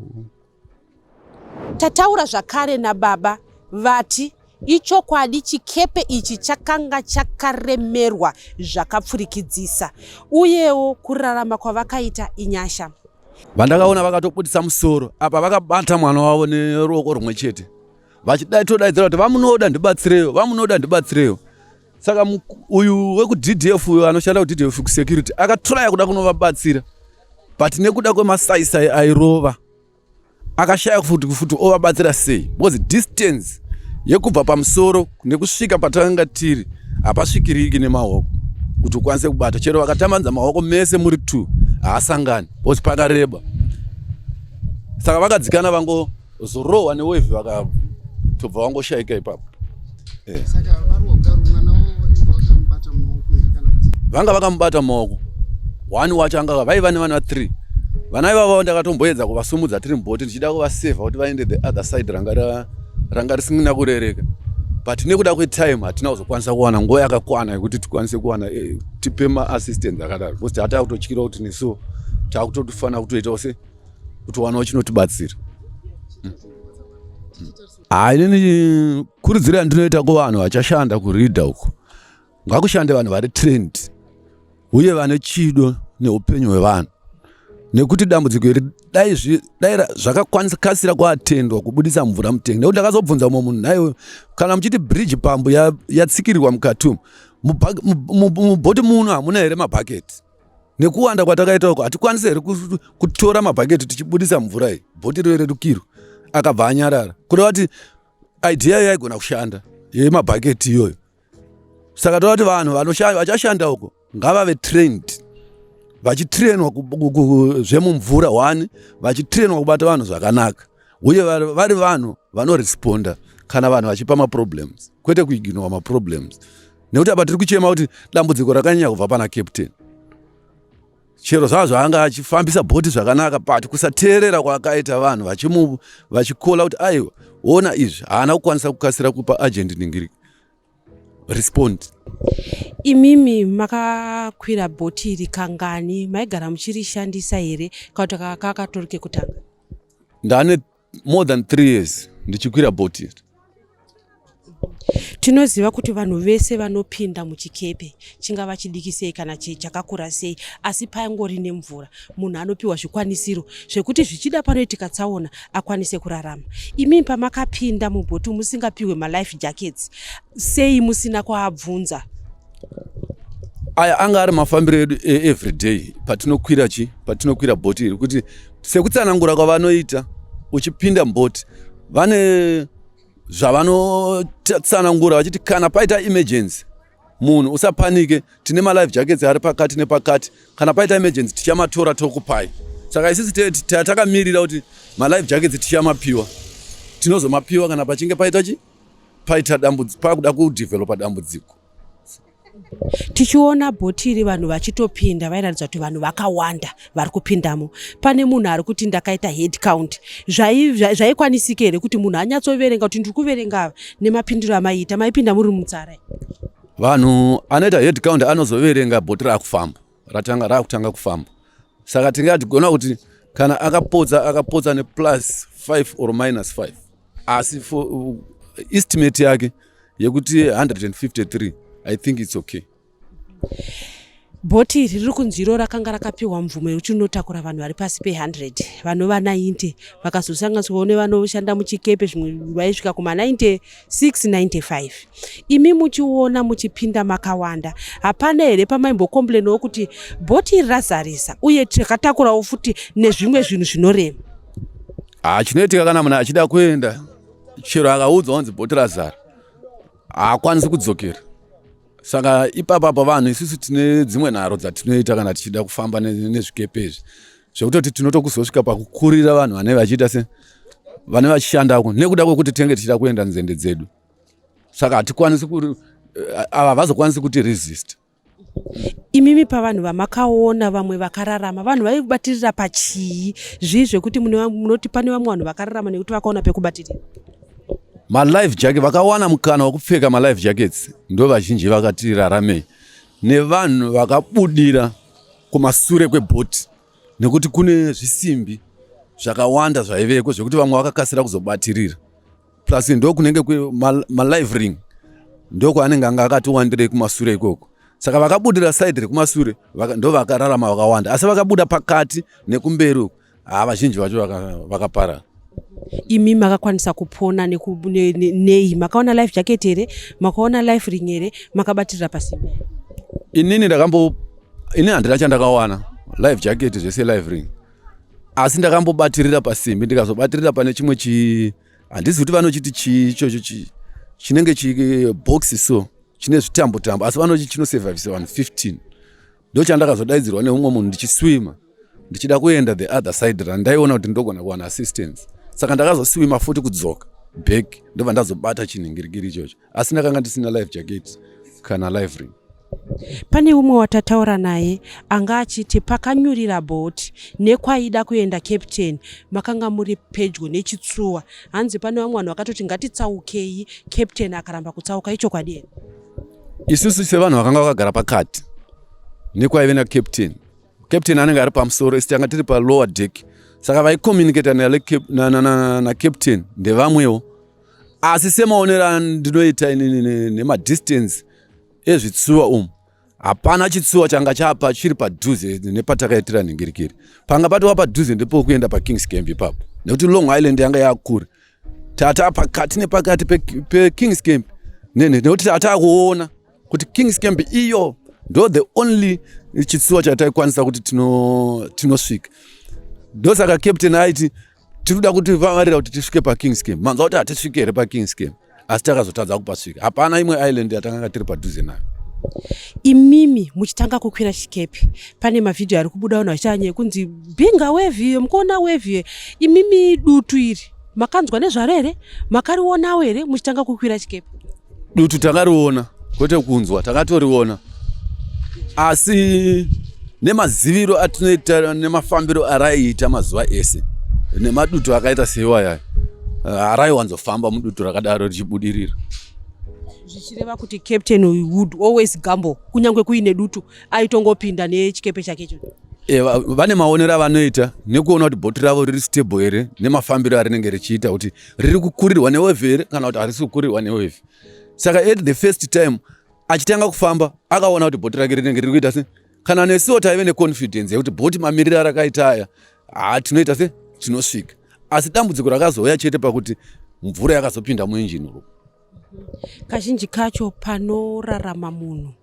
Speaker 5: Tataura zvakare nababa vati ichokwadi chikepe ichi chakanga chakaremerwa zvakapfurikidzisa uyewo kurarama kwavakaita inyasha.
Speaker 7: Vandakaona vakatobudisa musoro apa vakabata mwana wavo neruoko rumwe chete vachidai-todaidzira kuti vamunoda ndibatsireyo, vamunoda ndibatsireyo. Saka uyu wekuDDF uyu anoshanda kuDDF kusecurity akatraya kuda kunovabatsira, but nekuda kwemasaisai airova akashaya futi futi ovabatsira sei, because distance yekubva pamusoro nekusvika patakanga tiri hapasvikiriki nemaoko kuti ukwanise kubata. Chero vakatambanidza maoko mese muri two haasangani because pakareba. Saka vakadzikana vangozorohwa newave vakatobva vangoshaika ipapo. Vanga vakamubata mumaoko one wacho anga vaiva nevana 3. Vana ivavo ndakatomboedza kuvasumudza tiri mubhoti ndichida kuvasevha kuti vaende the other side ranga ranga risina kurereka, but nekuda kwetime hatina kuzokwanisa kuwana nguva yakakwana yekuti tikwanise kuwana tipe maassistance akadaro, because tataa kutotyira kuti nesu takutofanira kutoitawo se kutowanawo chinotibatsira. Haa, inini kurudziro yandinoita kuvanhu vachashanda kuridha uku, ngakushande vanhu vari trained uye vane chido neupenyu hwevanhu, nekuti dambudziko iri dai zvakakwanisa kasira kuatendwa kubudisa mvura mutengi. Nekuti ndakazobvunza mumwe munhu, naiwe kana muchiti bridge pambu yatsikirirwa mukati umu, mubhoti muno hamuna here mabhaketi? Nekuwanda kwatakaita uko hatikwanisi here kutora mabhaketi tichibudisa mvura iyi bhoti rorerukirwa? Akabva anyarara, kureva kuti idea iyo yaigona kushanda yemabhaketi iyoyo. Saka toda kuti vanhu vachashanda uko ngavave trained, vachitrainwa zvemumvura one, vachitrainwa kubata vanhu zvakanaka, uye vari vanhu vanoresponda kana vanhu vachipa maproblems, kwete kuignora maproblems. Nekuti apa tiri kuchema kuti dambudziko rakanyanya kubva pana captain, chero zvazvo anga achifambisa bhoti zvakanaka, but kusateerera kwaakaita vanhu vachikola kuti aiwa ona izvi, haana kukwanisa kukasira kupa agent ningiri respond.
Speaker 5: Imimi makakwira bhoti iri kangani? Maigara muchirishandisa here kana kuti kakatori kekutanga?
Speaker 7: Ndane more than 3 years ndichikwira bhoti iri.
Speaker 5: Tinoziva kuti vanhu vese vanopinda muchikepe, chingava chidiki sei kana chakakura sei, asi pangori nemvura munhu anopiwa zvikwanisiro zvekuti zvichida panoitika tsaona akwanise kurarama. Imimi pamakapinda mubhoti musingapiwe malife jackets, sei musina kuabvunza?
Speaker 7: Aya anga ari mafambiro edu everyday patinokwira chi patinokwira bhoti iri, kuti sekutsanangura kwavanoita uchipinda mubhoti vane zvavanotsanangura vachiti kana paita emergency munhu usapanike, tine malife jackets ari pakati nepakati, kana paita emergency tichamatora tokupai. Saka isusu takamirira kuti malife jackets tichamapiwa, tinozomapiwa kana pachinge paita chi paita dambudziko, pakuda kudevelopa dambudziko.
Speaker 5: Tichiona bhoti iri vanhu vachitopinda, vairatidza kuti vanhu vakawanda vari kupindamo. Pane munhu ari kuti ndakaita head count. Zvaikwanisika here kuti munhu anyatsoverenga kuti ndiri kuverenga ava nemapindiro amaiita? Maipinda muri mutsara.
Speaker 7: Vanhu anoita head count anozoverenga bhoti raakufamba, ratanga raakutanga kufamba. Saka tingatigona kuti kana akapotsa, akapotsa neplus 5 or minus 5, asi for estimate yake yekuti 153, I think it's okay.
Speaker 5: Bhoti iri riri kunzi iro rakanga rakapiwa mvumo yekuti rinotakura vanhu vari pasi pe100, vanova 90, vakazosanganiswawo nevanoshanda muchikepe, zvimwe vaisvika kuma96 95. Imi muchiona muchipinda makawanda, hapana here pamaimbocomplainawo kuti bhoti iri razarisa uye takatakurawo futi nezvimwe zvinhu zvinorema?
Speaker 7: Ha, chinoitika kana munhu achida kuenda, chero akaudzwa kunzi bhoti razara, haakwanisi kudzokera. Saka ipapapa vanhu isusu tine dzimwe nharo dzatinoita kana tichida kufamba nezvikepe izvi, zvekutoti tinotokuzosvika pakukurira vanhu vanenge vachiita se vane vachishandako, nekuda kwekuti tinenge tichida kuenda nzende dzedu. Saka hatikwanisi, ava havazokwanisi kuti resist.
Speaker 5: Imimi pavanhu vamakaona vamwe vakararama, vanhu vaibatirira pachii? Zvii zvekuti munoti pane vamwe vanhu vakararama nekuti vakaona pekubatirira?
Speaker 7: Malife jacket, vakawana mukana wekupfeka malife jackets ndo vazhinji vakati raramei, nevanhu vakabudira kumasure kwebhoti, nekuti kune zvisimbi zvakawanda zvaiveko zvekuti vamwe vakakasira kuzobatirira. Plus ndo kunenge malife ring ndokwaanenge anga akati wandirei kumasure ikoko. Saka vakabudira side rekumasure ndo vakararama vakawanda, asi vakabuda pakati nekumberi uku, ha, vazhinji vacho vakaparara.
Speaker 5: Imi makakwanisa kupona nei? Makaona life jacket here? Makaona life ring here? Makabatirira pasimbi?
Speaker 7: Inini ndakambo, ini handina chandakawana, life jacket zvese, life ring, asi ndakambobatirira pasimbi, ndikazobatirira pane chimwe chi, handizi kuti vanochiti chii ichocho, chinenge chibox so, chine zvitambo tambo, asi vanoti chinosurvivisa vanhu 15. Ndo chandakazodaidzirwa neumwe munhu ndichiswima ndichida kuenda the other side randaiona kuti ndogona kuwana assistance. Saka ndakazoswima futi kudzoka back, ndobva ndazobata chinhingirikiri ichocho, asi ndakanga ndisina life jacket kana life ring.
Speaker 5: Pane umwe watataura naye anga achiti pakanyurira bhoti nekwaida kuenda captain makanga muri pedyo nechitsuwa. Hanzi pane vamwe vanhu vakatoti ngatitsaukei, captain akaramba kutsauka. Ichokwadi here?
Speaker 7: Isusu sevanhu vakanga vakagara pakati nekwaive nacaptain, captain anenge ari pamusoro, isu tanga tiri palower deck. Saka vaicommunicata nacaptain ndevamwewo, asi semaonero andinoita inini nemadistance ezvitsuwa umu, hapana chitsuwa changa chapa chiri padhuze nepatakaitira nhingirikiri. Panga patova padhuze ndepokuenda paKings Camp ipapo, nekuti Long Island yanga yakure. Tata pakati nepakati peKings Camp, nekuti tatakuona kuti Kings Camp iyo ndo the only chitsuwa chataikwanisa kuti tinosvika. Ndosaka captain aiti tiri kuda kuti vavarira kuti tisvike paKings Camp. Manzwa kuti hatisvike here paKings Camp? Asi takazotadza kupasvika. Hapana imwe island yatakanga tiri padhuze nayo.
Speaker 5: Imimi muchitanga kukwira chikepe, pane mavhidhiyo ari kubuda vanhu vachiita kunzi Binga wave iyo, mukuona wave iyo. Imimi dutu iri makanzwa nezvaro here? Makarionawo here muchitanga kukwira chikepe?
Speaker 7: Dutu takariona, kwete kunzwa, takatoriona, asi nemaziviro atinoita nemafambiro araiita mazuva ese nemadutu akaita seiwaya, araiwanzofamba mudutu rakadaro richibudirira.
Speaker 5: Zvichireva kuti captain would always gamble, kunyange kuine dutu aitongopinda nechikepe chake icho?
Speaker 7: E, vane maonero avanoita nekuona kuti bhoti ravo riri stable here, nemafambiro arinenge richiita, kuti riri kukurirwa newave here kana kuti harisi kukurirwa newave. Saka at the first time achitanga kufamba, akaona kuti bhoti rake rinenge riri kuita se, kana nesuwo taive neconfidence yekuti bhoti mamiriro arakaita aya, ha, tinoita se tinosvika. Asi dambudziko rakazouya chete pakuti mvura yakazopinda muinjini room.
Speaker 5: Kazhinji kacho panorarama munhu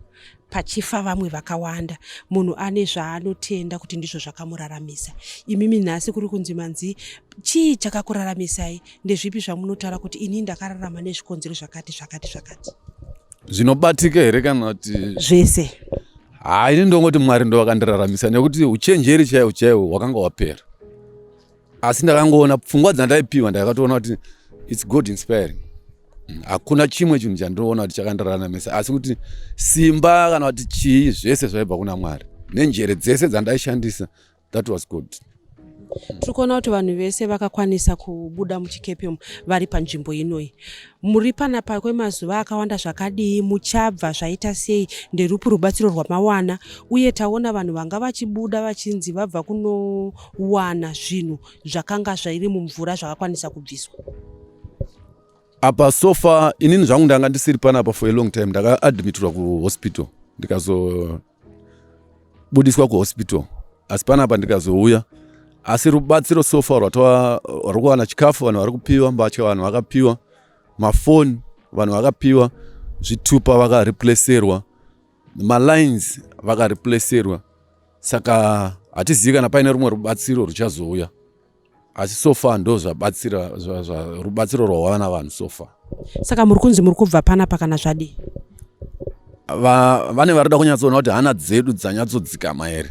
Speaker 5: pachifa vamwe vakawanda, munhu ane zvaanotenda kuti ndizvo zvakamuraramisa. Imimi nhasi kuri kunzi manzi chii chakakuraramisai? Ndezvipi zvamunotaura kuti ini ndakararama nezvikonzero zvakati zvakati zvakati?
Speaker 7: Zvinobatika here kana kuti
Speaker 5: Zvese.
Speaker 7: Haa, ini ndongoti Mwari ndo vakandiraramisa nekuti uchenjeri chaiwo chaiwo hwakanga hwapera, asi ndakangoona pfungwa dzandaipiwa, ndakatoona kuti it's God inspiring. Hakuna chimwe chinhu chandinoona kuti chakandiraramisa, asi kuti simba kana kuti chii, zvese zvaibva kuna Mwari nenjere dzese dzandaishandisa. That was good.
Speaker 5: Tiri kuona kuti vanhu vese vakakwanisa kubuda muchikepe umu vari panzvimbo inoyi. Muri panapa kwemazuva akawanda zvakadii? Muchabva zvaita sei? Nderupi rubatsiro rwamawana? Uye taona vanhu vanga vachibuda vachinzi vabva kunowana zvinhu zvakanga zvairi mumvura zvakakwanisa kubviswa.
Speaker 7: Apa so far inini zvangu ndanga ndisiri panapa for a long time. Ndakaadmitirwa kuhospital, ndikazobudiswa kuhospital, asi panapa ndikazouya. Asi rubatsiro so far rwatova rwari kuwana, chikafu vanhu vari kupiwa, mbatya vanhu vakapiwa, mafoni vanhu vakapiwa, zvitupa vakareplacerwa, malines vakareplacerwa. Saka hatizivi kana paine rumwe rubatsiro ruchazouya, asi so far ndo zvabatsira rubatsiro rwawana vanhu so far.
Speaker 5: Saka muri kunzi muri kubva panapa kana zvadii?
Speaker 7: Vane vari kuda kunyatsoona kuti hana dzedu dzanyatsodzikama here.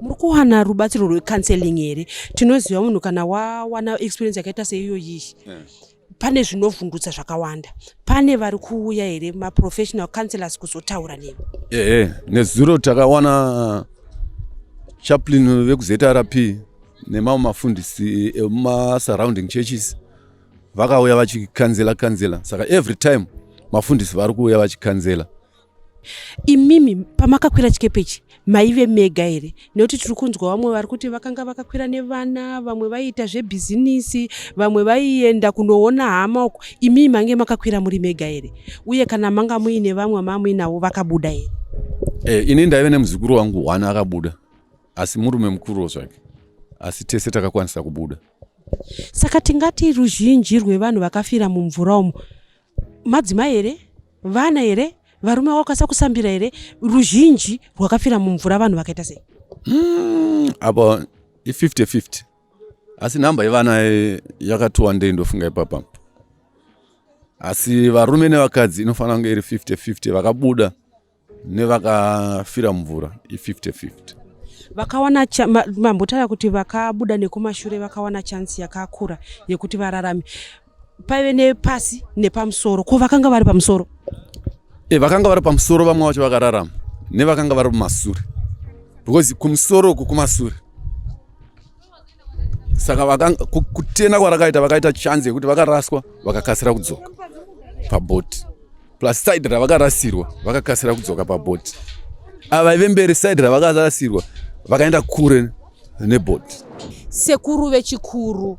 Speaker 5: Muri kuwana rubatsiro rwecounseling here? Tinoziva munhu kana wawana experience yakaita seiyoyi, pane zvinovhundutsa zvakawanda. Pane vari kuuya here, maprofessional counselors, kuzotaura nemi?
Speaker 7: Ehe, nezuro takawana chaplain vekuZRP nemamwe mafundisi emumasurrounding churches vakauya vachicounsela counsela. Saka every time mafundisi vari kuuya vachicounsela.
Speaker 5: Imimi pamakakwira chikepe ichi maive mega here? Nekuti tiri kunzwa vamwe vari kuti vakanga vakakwira nevana, vamwe vaiita zvebhizinisi, vamwe vaienda kunoona hama uko. Imimi mange makakwira muri mega here? Uye kana manga muine vamwe mamuinavo, vakabuda here?
Speaker 7: Ini ndaive nemuzukuru wangu one akabuda, asi murume mukuruwo zvake, asi tese takakwanisa kubuda.
Speaker 5: Saka tingati ruzhinji rwevanhu vakafira mumvura umu madzimai here, vana here, varume vakakwanisa kusambira here? Ruzhinji rwakafira mumvura vanhu vakaita sei?
Speaker 7: Apa i50 50, asi nhamba yevana yakati wandei ndofunga ipapa, asi varume nevakadzi inofanira kunge iri 50 50. Vakabuda nevakafira mumvura i50 50.
Speaker 5: Vakawana mambotaura kuti vakabuda nekumashure vakawana chance yakakura yekuti vararame. Paive nepasi nepamusoro, ko vakanga vari pamusoro?
Speaker 7: Vakanga vari pamusoro vamwe vacho vakararama, nevakanga vari mumasure, because kumusoro uku kumasure. Saka kutena kwarakaita, vakaita chance yekuti vakaraswa vakakasira kudzoka pabhoti, plus side ravakarasirwa vakakasira kudzoka pabhoti. Ava vemberi, side ravakarasirwa vakaenda kure nebhoti.
Speaker 5: Sekuru vechikuru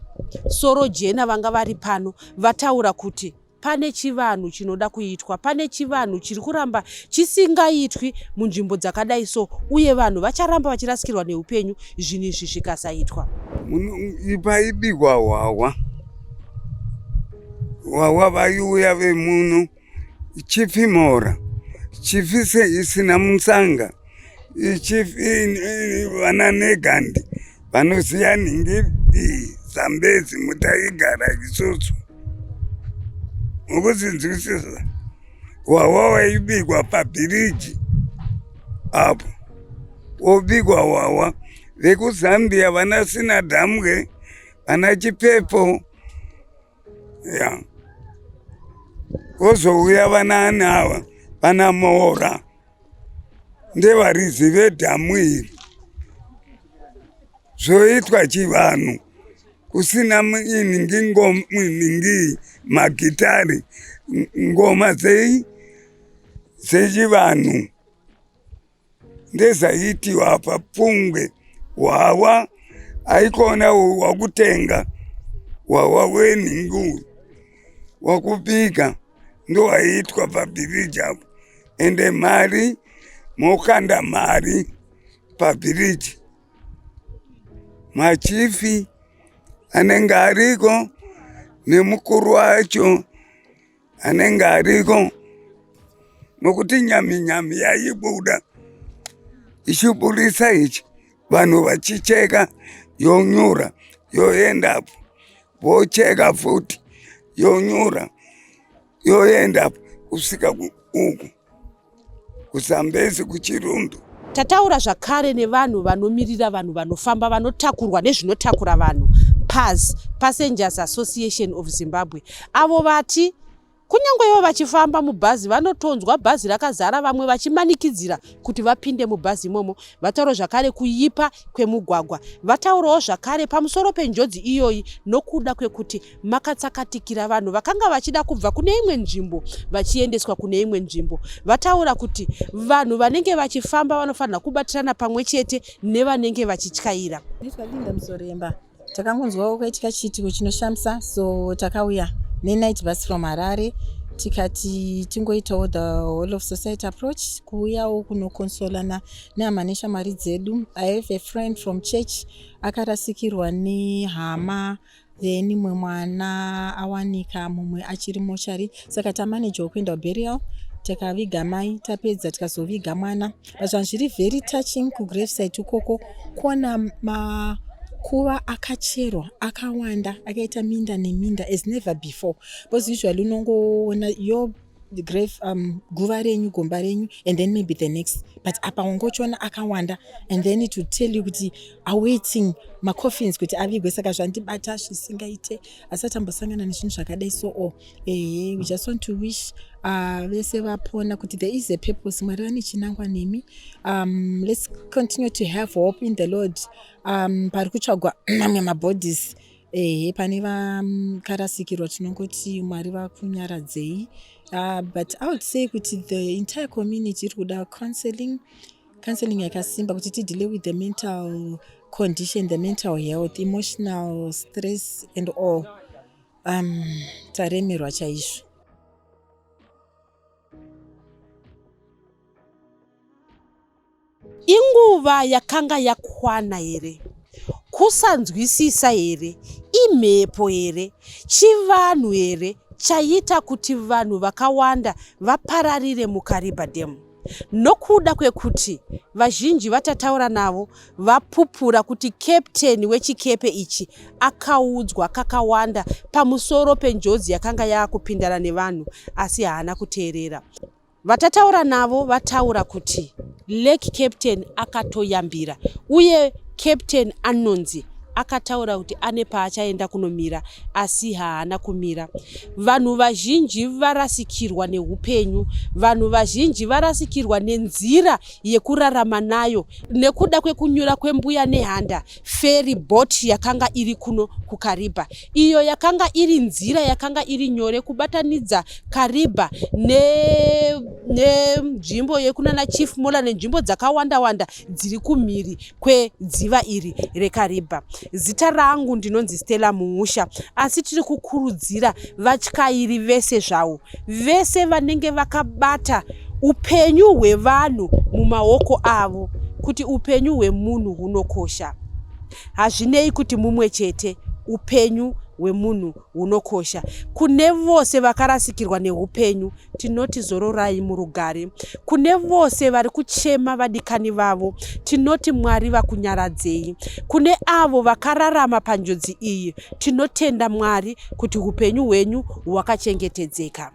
Speaker 5: soro jena vanga vari pano vataura kuti pane chivanhu chinoda kuitwa, pane chivanhu chiri kuramba chisingaitwi munzvimbo dzakadai so, uye vanhu vacharamba vachirasikirwa neupenyu zvinhu izvi zvikasaitwa.
Speaker 8: Paibikwa hwahwa, hwahwa vaiuya vemuno, chifimora chifise isina musanga, ichifi vana negandi vanoziya nhingi iyi, Zambezi mutaigara isusu mukuzinzwisisa. Hwahwa waibikwa pabhiriji apo, wobikwa hwahwa vekuZambia, vana Sinadamwe, vana Chipepo ya, wozouya vana ani ava, vana Moora, ndevaridzi vedhamu iri. Zvoitwa chivanhu kusina iningi ningi magitari, ngoma dzei dzechivanhu ndezaiitiwa papungwe. Hwawa aikona wakutenga hwawa wenhingi wakubika ndowaiitwa pabhiriji apo, ende mari mokanda mari pabhiriji. Machifi anenge ariko nemukuru wacho anenge ariko, nokuti nyami nyami yaibuda ichiburisa ichi, vanhu vachicheka, yonyura yoendapo, vocheka futi, yonyura yoendapo, kusvika uku. kuSambezi kuChirundu.
Speaker 5: Tataura zvakare nevanhu vanomirira vanhu vanofamba vanotakurwa nezvinotakura vanhu, PAZ, Passengers Association of Zimbabwe, avo vati Kunyangwe ivo vachifamba mubhazi vanotonzwa bhazi rakazara vamwe vachimanikidzira kuti vapinde mubhazi imomo. Vataura zvakare kuipa kwemugwagwa. Vataurawo zvakare pamusoro penjodzi iyoyi nokuda kwekuti makatsakatikira vanhu vakanga vachida kubva kune imwe nzvimbo vachiendeswa kune imwe nzvimbo. Vataura kuti vanhu vanenge vachifamba vanofanira kubatirana pamwe chete nevanenge vachityaira.
Speaker 9: Ndinoitwa Linda Muzoremba. Takangonzwawo kwaitika chiitiko chinoshamisa so takauya nenight bus from Harare tikati tingoitawo the whole of society approach kuuyawo kunokonsolana nehama neshamwari dzedu. I have a friend from church akarasikirwa nehama then mumwe mwana awanika mumwe achiri mochari saka tamanejawo kuenda kuburial takaviga mai tapedza tikazoviga mwana but zvanhu zviri very touching kugravesite ukoko kuona makuva akacherwa akawanda akaita minda neminda as never before because usually unongoona your grave um, guva renyu gomba renyu and then maybe the next but apa wangochiona akawanda and then it will tell you kuti awaiting macoffins kuti avigwe saka zvandibata zvisingaite asati ambosangana nezvinhu zvakadai so o oh, ehe we just want to wish uh, vese vapona kuti there is a purpose mwari vane chinangwa nemi um, let's continue to have hope in the lord um, pari kutsvagwa mamwe mabodies ehe pane vakarasikirwa tinongoti mwari vakunyaradzei uh, but i would say kuti the entire community iri kuda counseling counseling yakasimba kuti tidile with the mental condition the mental health emotional stress and all um, taremerwa chaizvo.
Speaker 5: Inguva yakanga yakwana here? Kusanzwisisa here? Imhepo here? Chivanhu here chaiita kuti vanhu vakawanda vapararire muKariba Dam? Nokuda kwekuti vazhinji vatataura navo vapupura kuti keputeni wechikepe ichi akaudzwa kakawanda pamusoro penjodzi yakanga yaakupindana nevanhu asi haana kuteerera. Vatataura navo vataura kuti Lake Captain akatoyambira uye Captain anonzi akataura kuti ane paachaenda kunomira asi haana kumira. Vanhu vazhinji varasikirwa neupenyu. Vanhu vazhinji varasikirwa nenzira yekurarama nayo nekuda kwekunyura kwembuya nehanda ferry boat yakanga iri kuno kuKariba iyo yakanga iri nzira yakanga iri nyore kubatanidza Kariba nenzvimbo ne yekunana Chief Mola nenzvimbo dzakawanda wanda dziri kumhiri kwedziva iri reKariba. Zita rangu ndinonzi Stella Muusha, asi tiri kukurudzira vatyairi vese zvavo, vese vanenge vakabata upenyu hwevanhu mumaoko avo kuti upenyu hwemunhu hunokosha. Hazvinei kuti mumwe chete, upenyu hwemunhu hunokosha. Kune vose vakarasikirwa neupenyu, Tinoti zororai murugare. Kune vose vari kuchema vadikani vavo, tinoti Mwari vakunyaradzei. Kune avo vakararama panjodzi iyi, tinotenda Mwari kuti hupenyu hwenyu hwakachengetedzeka.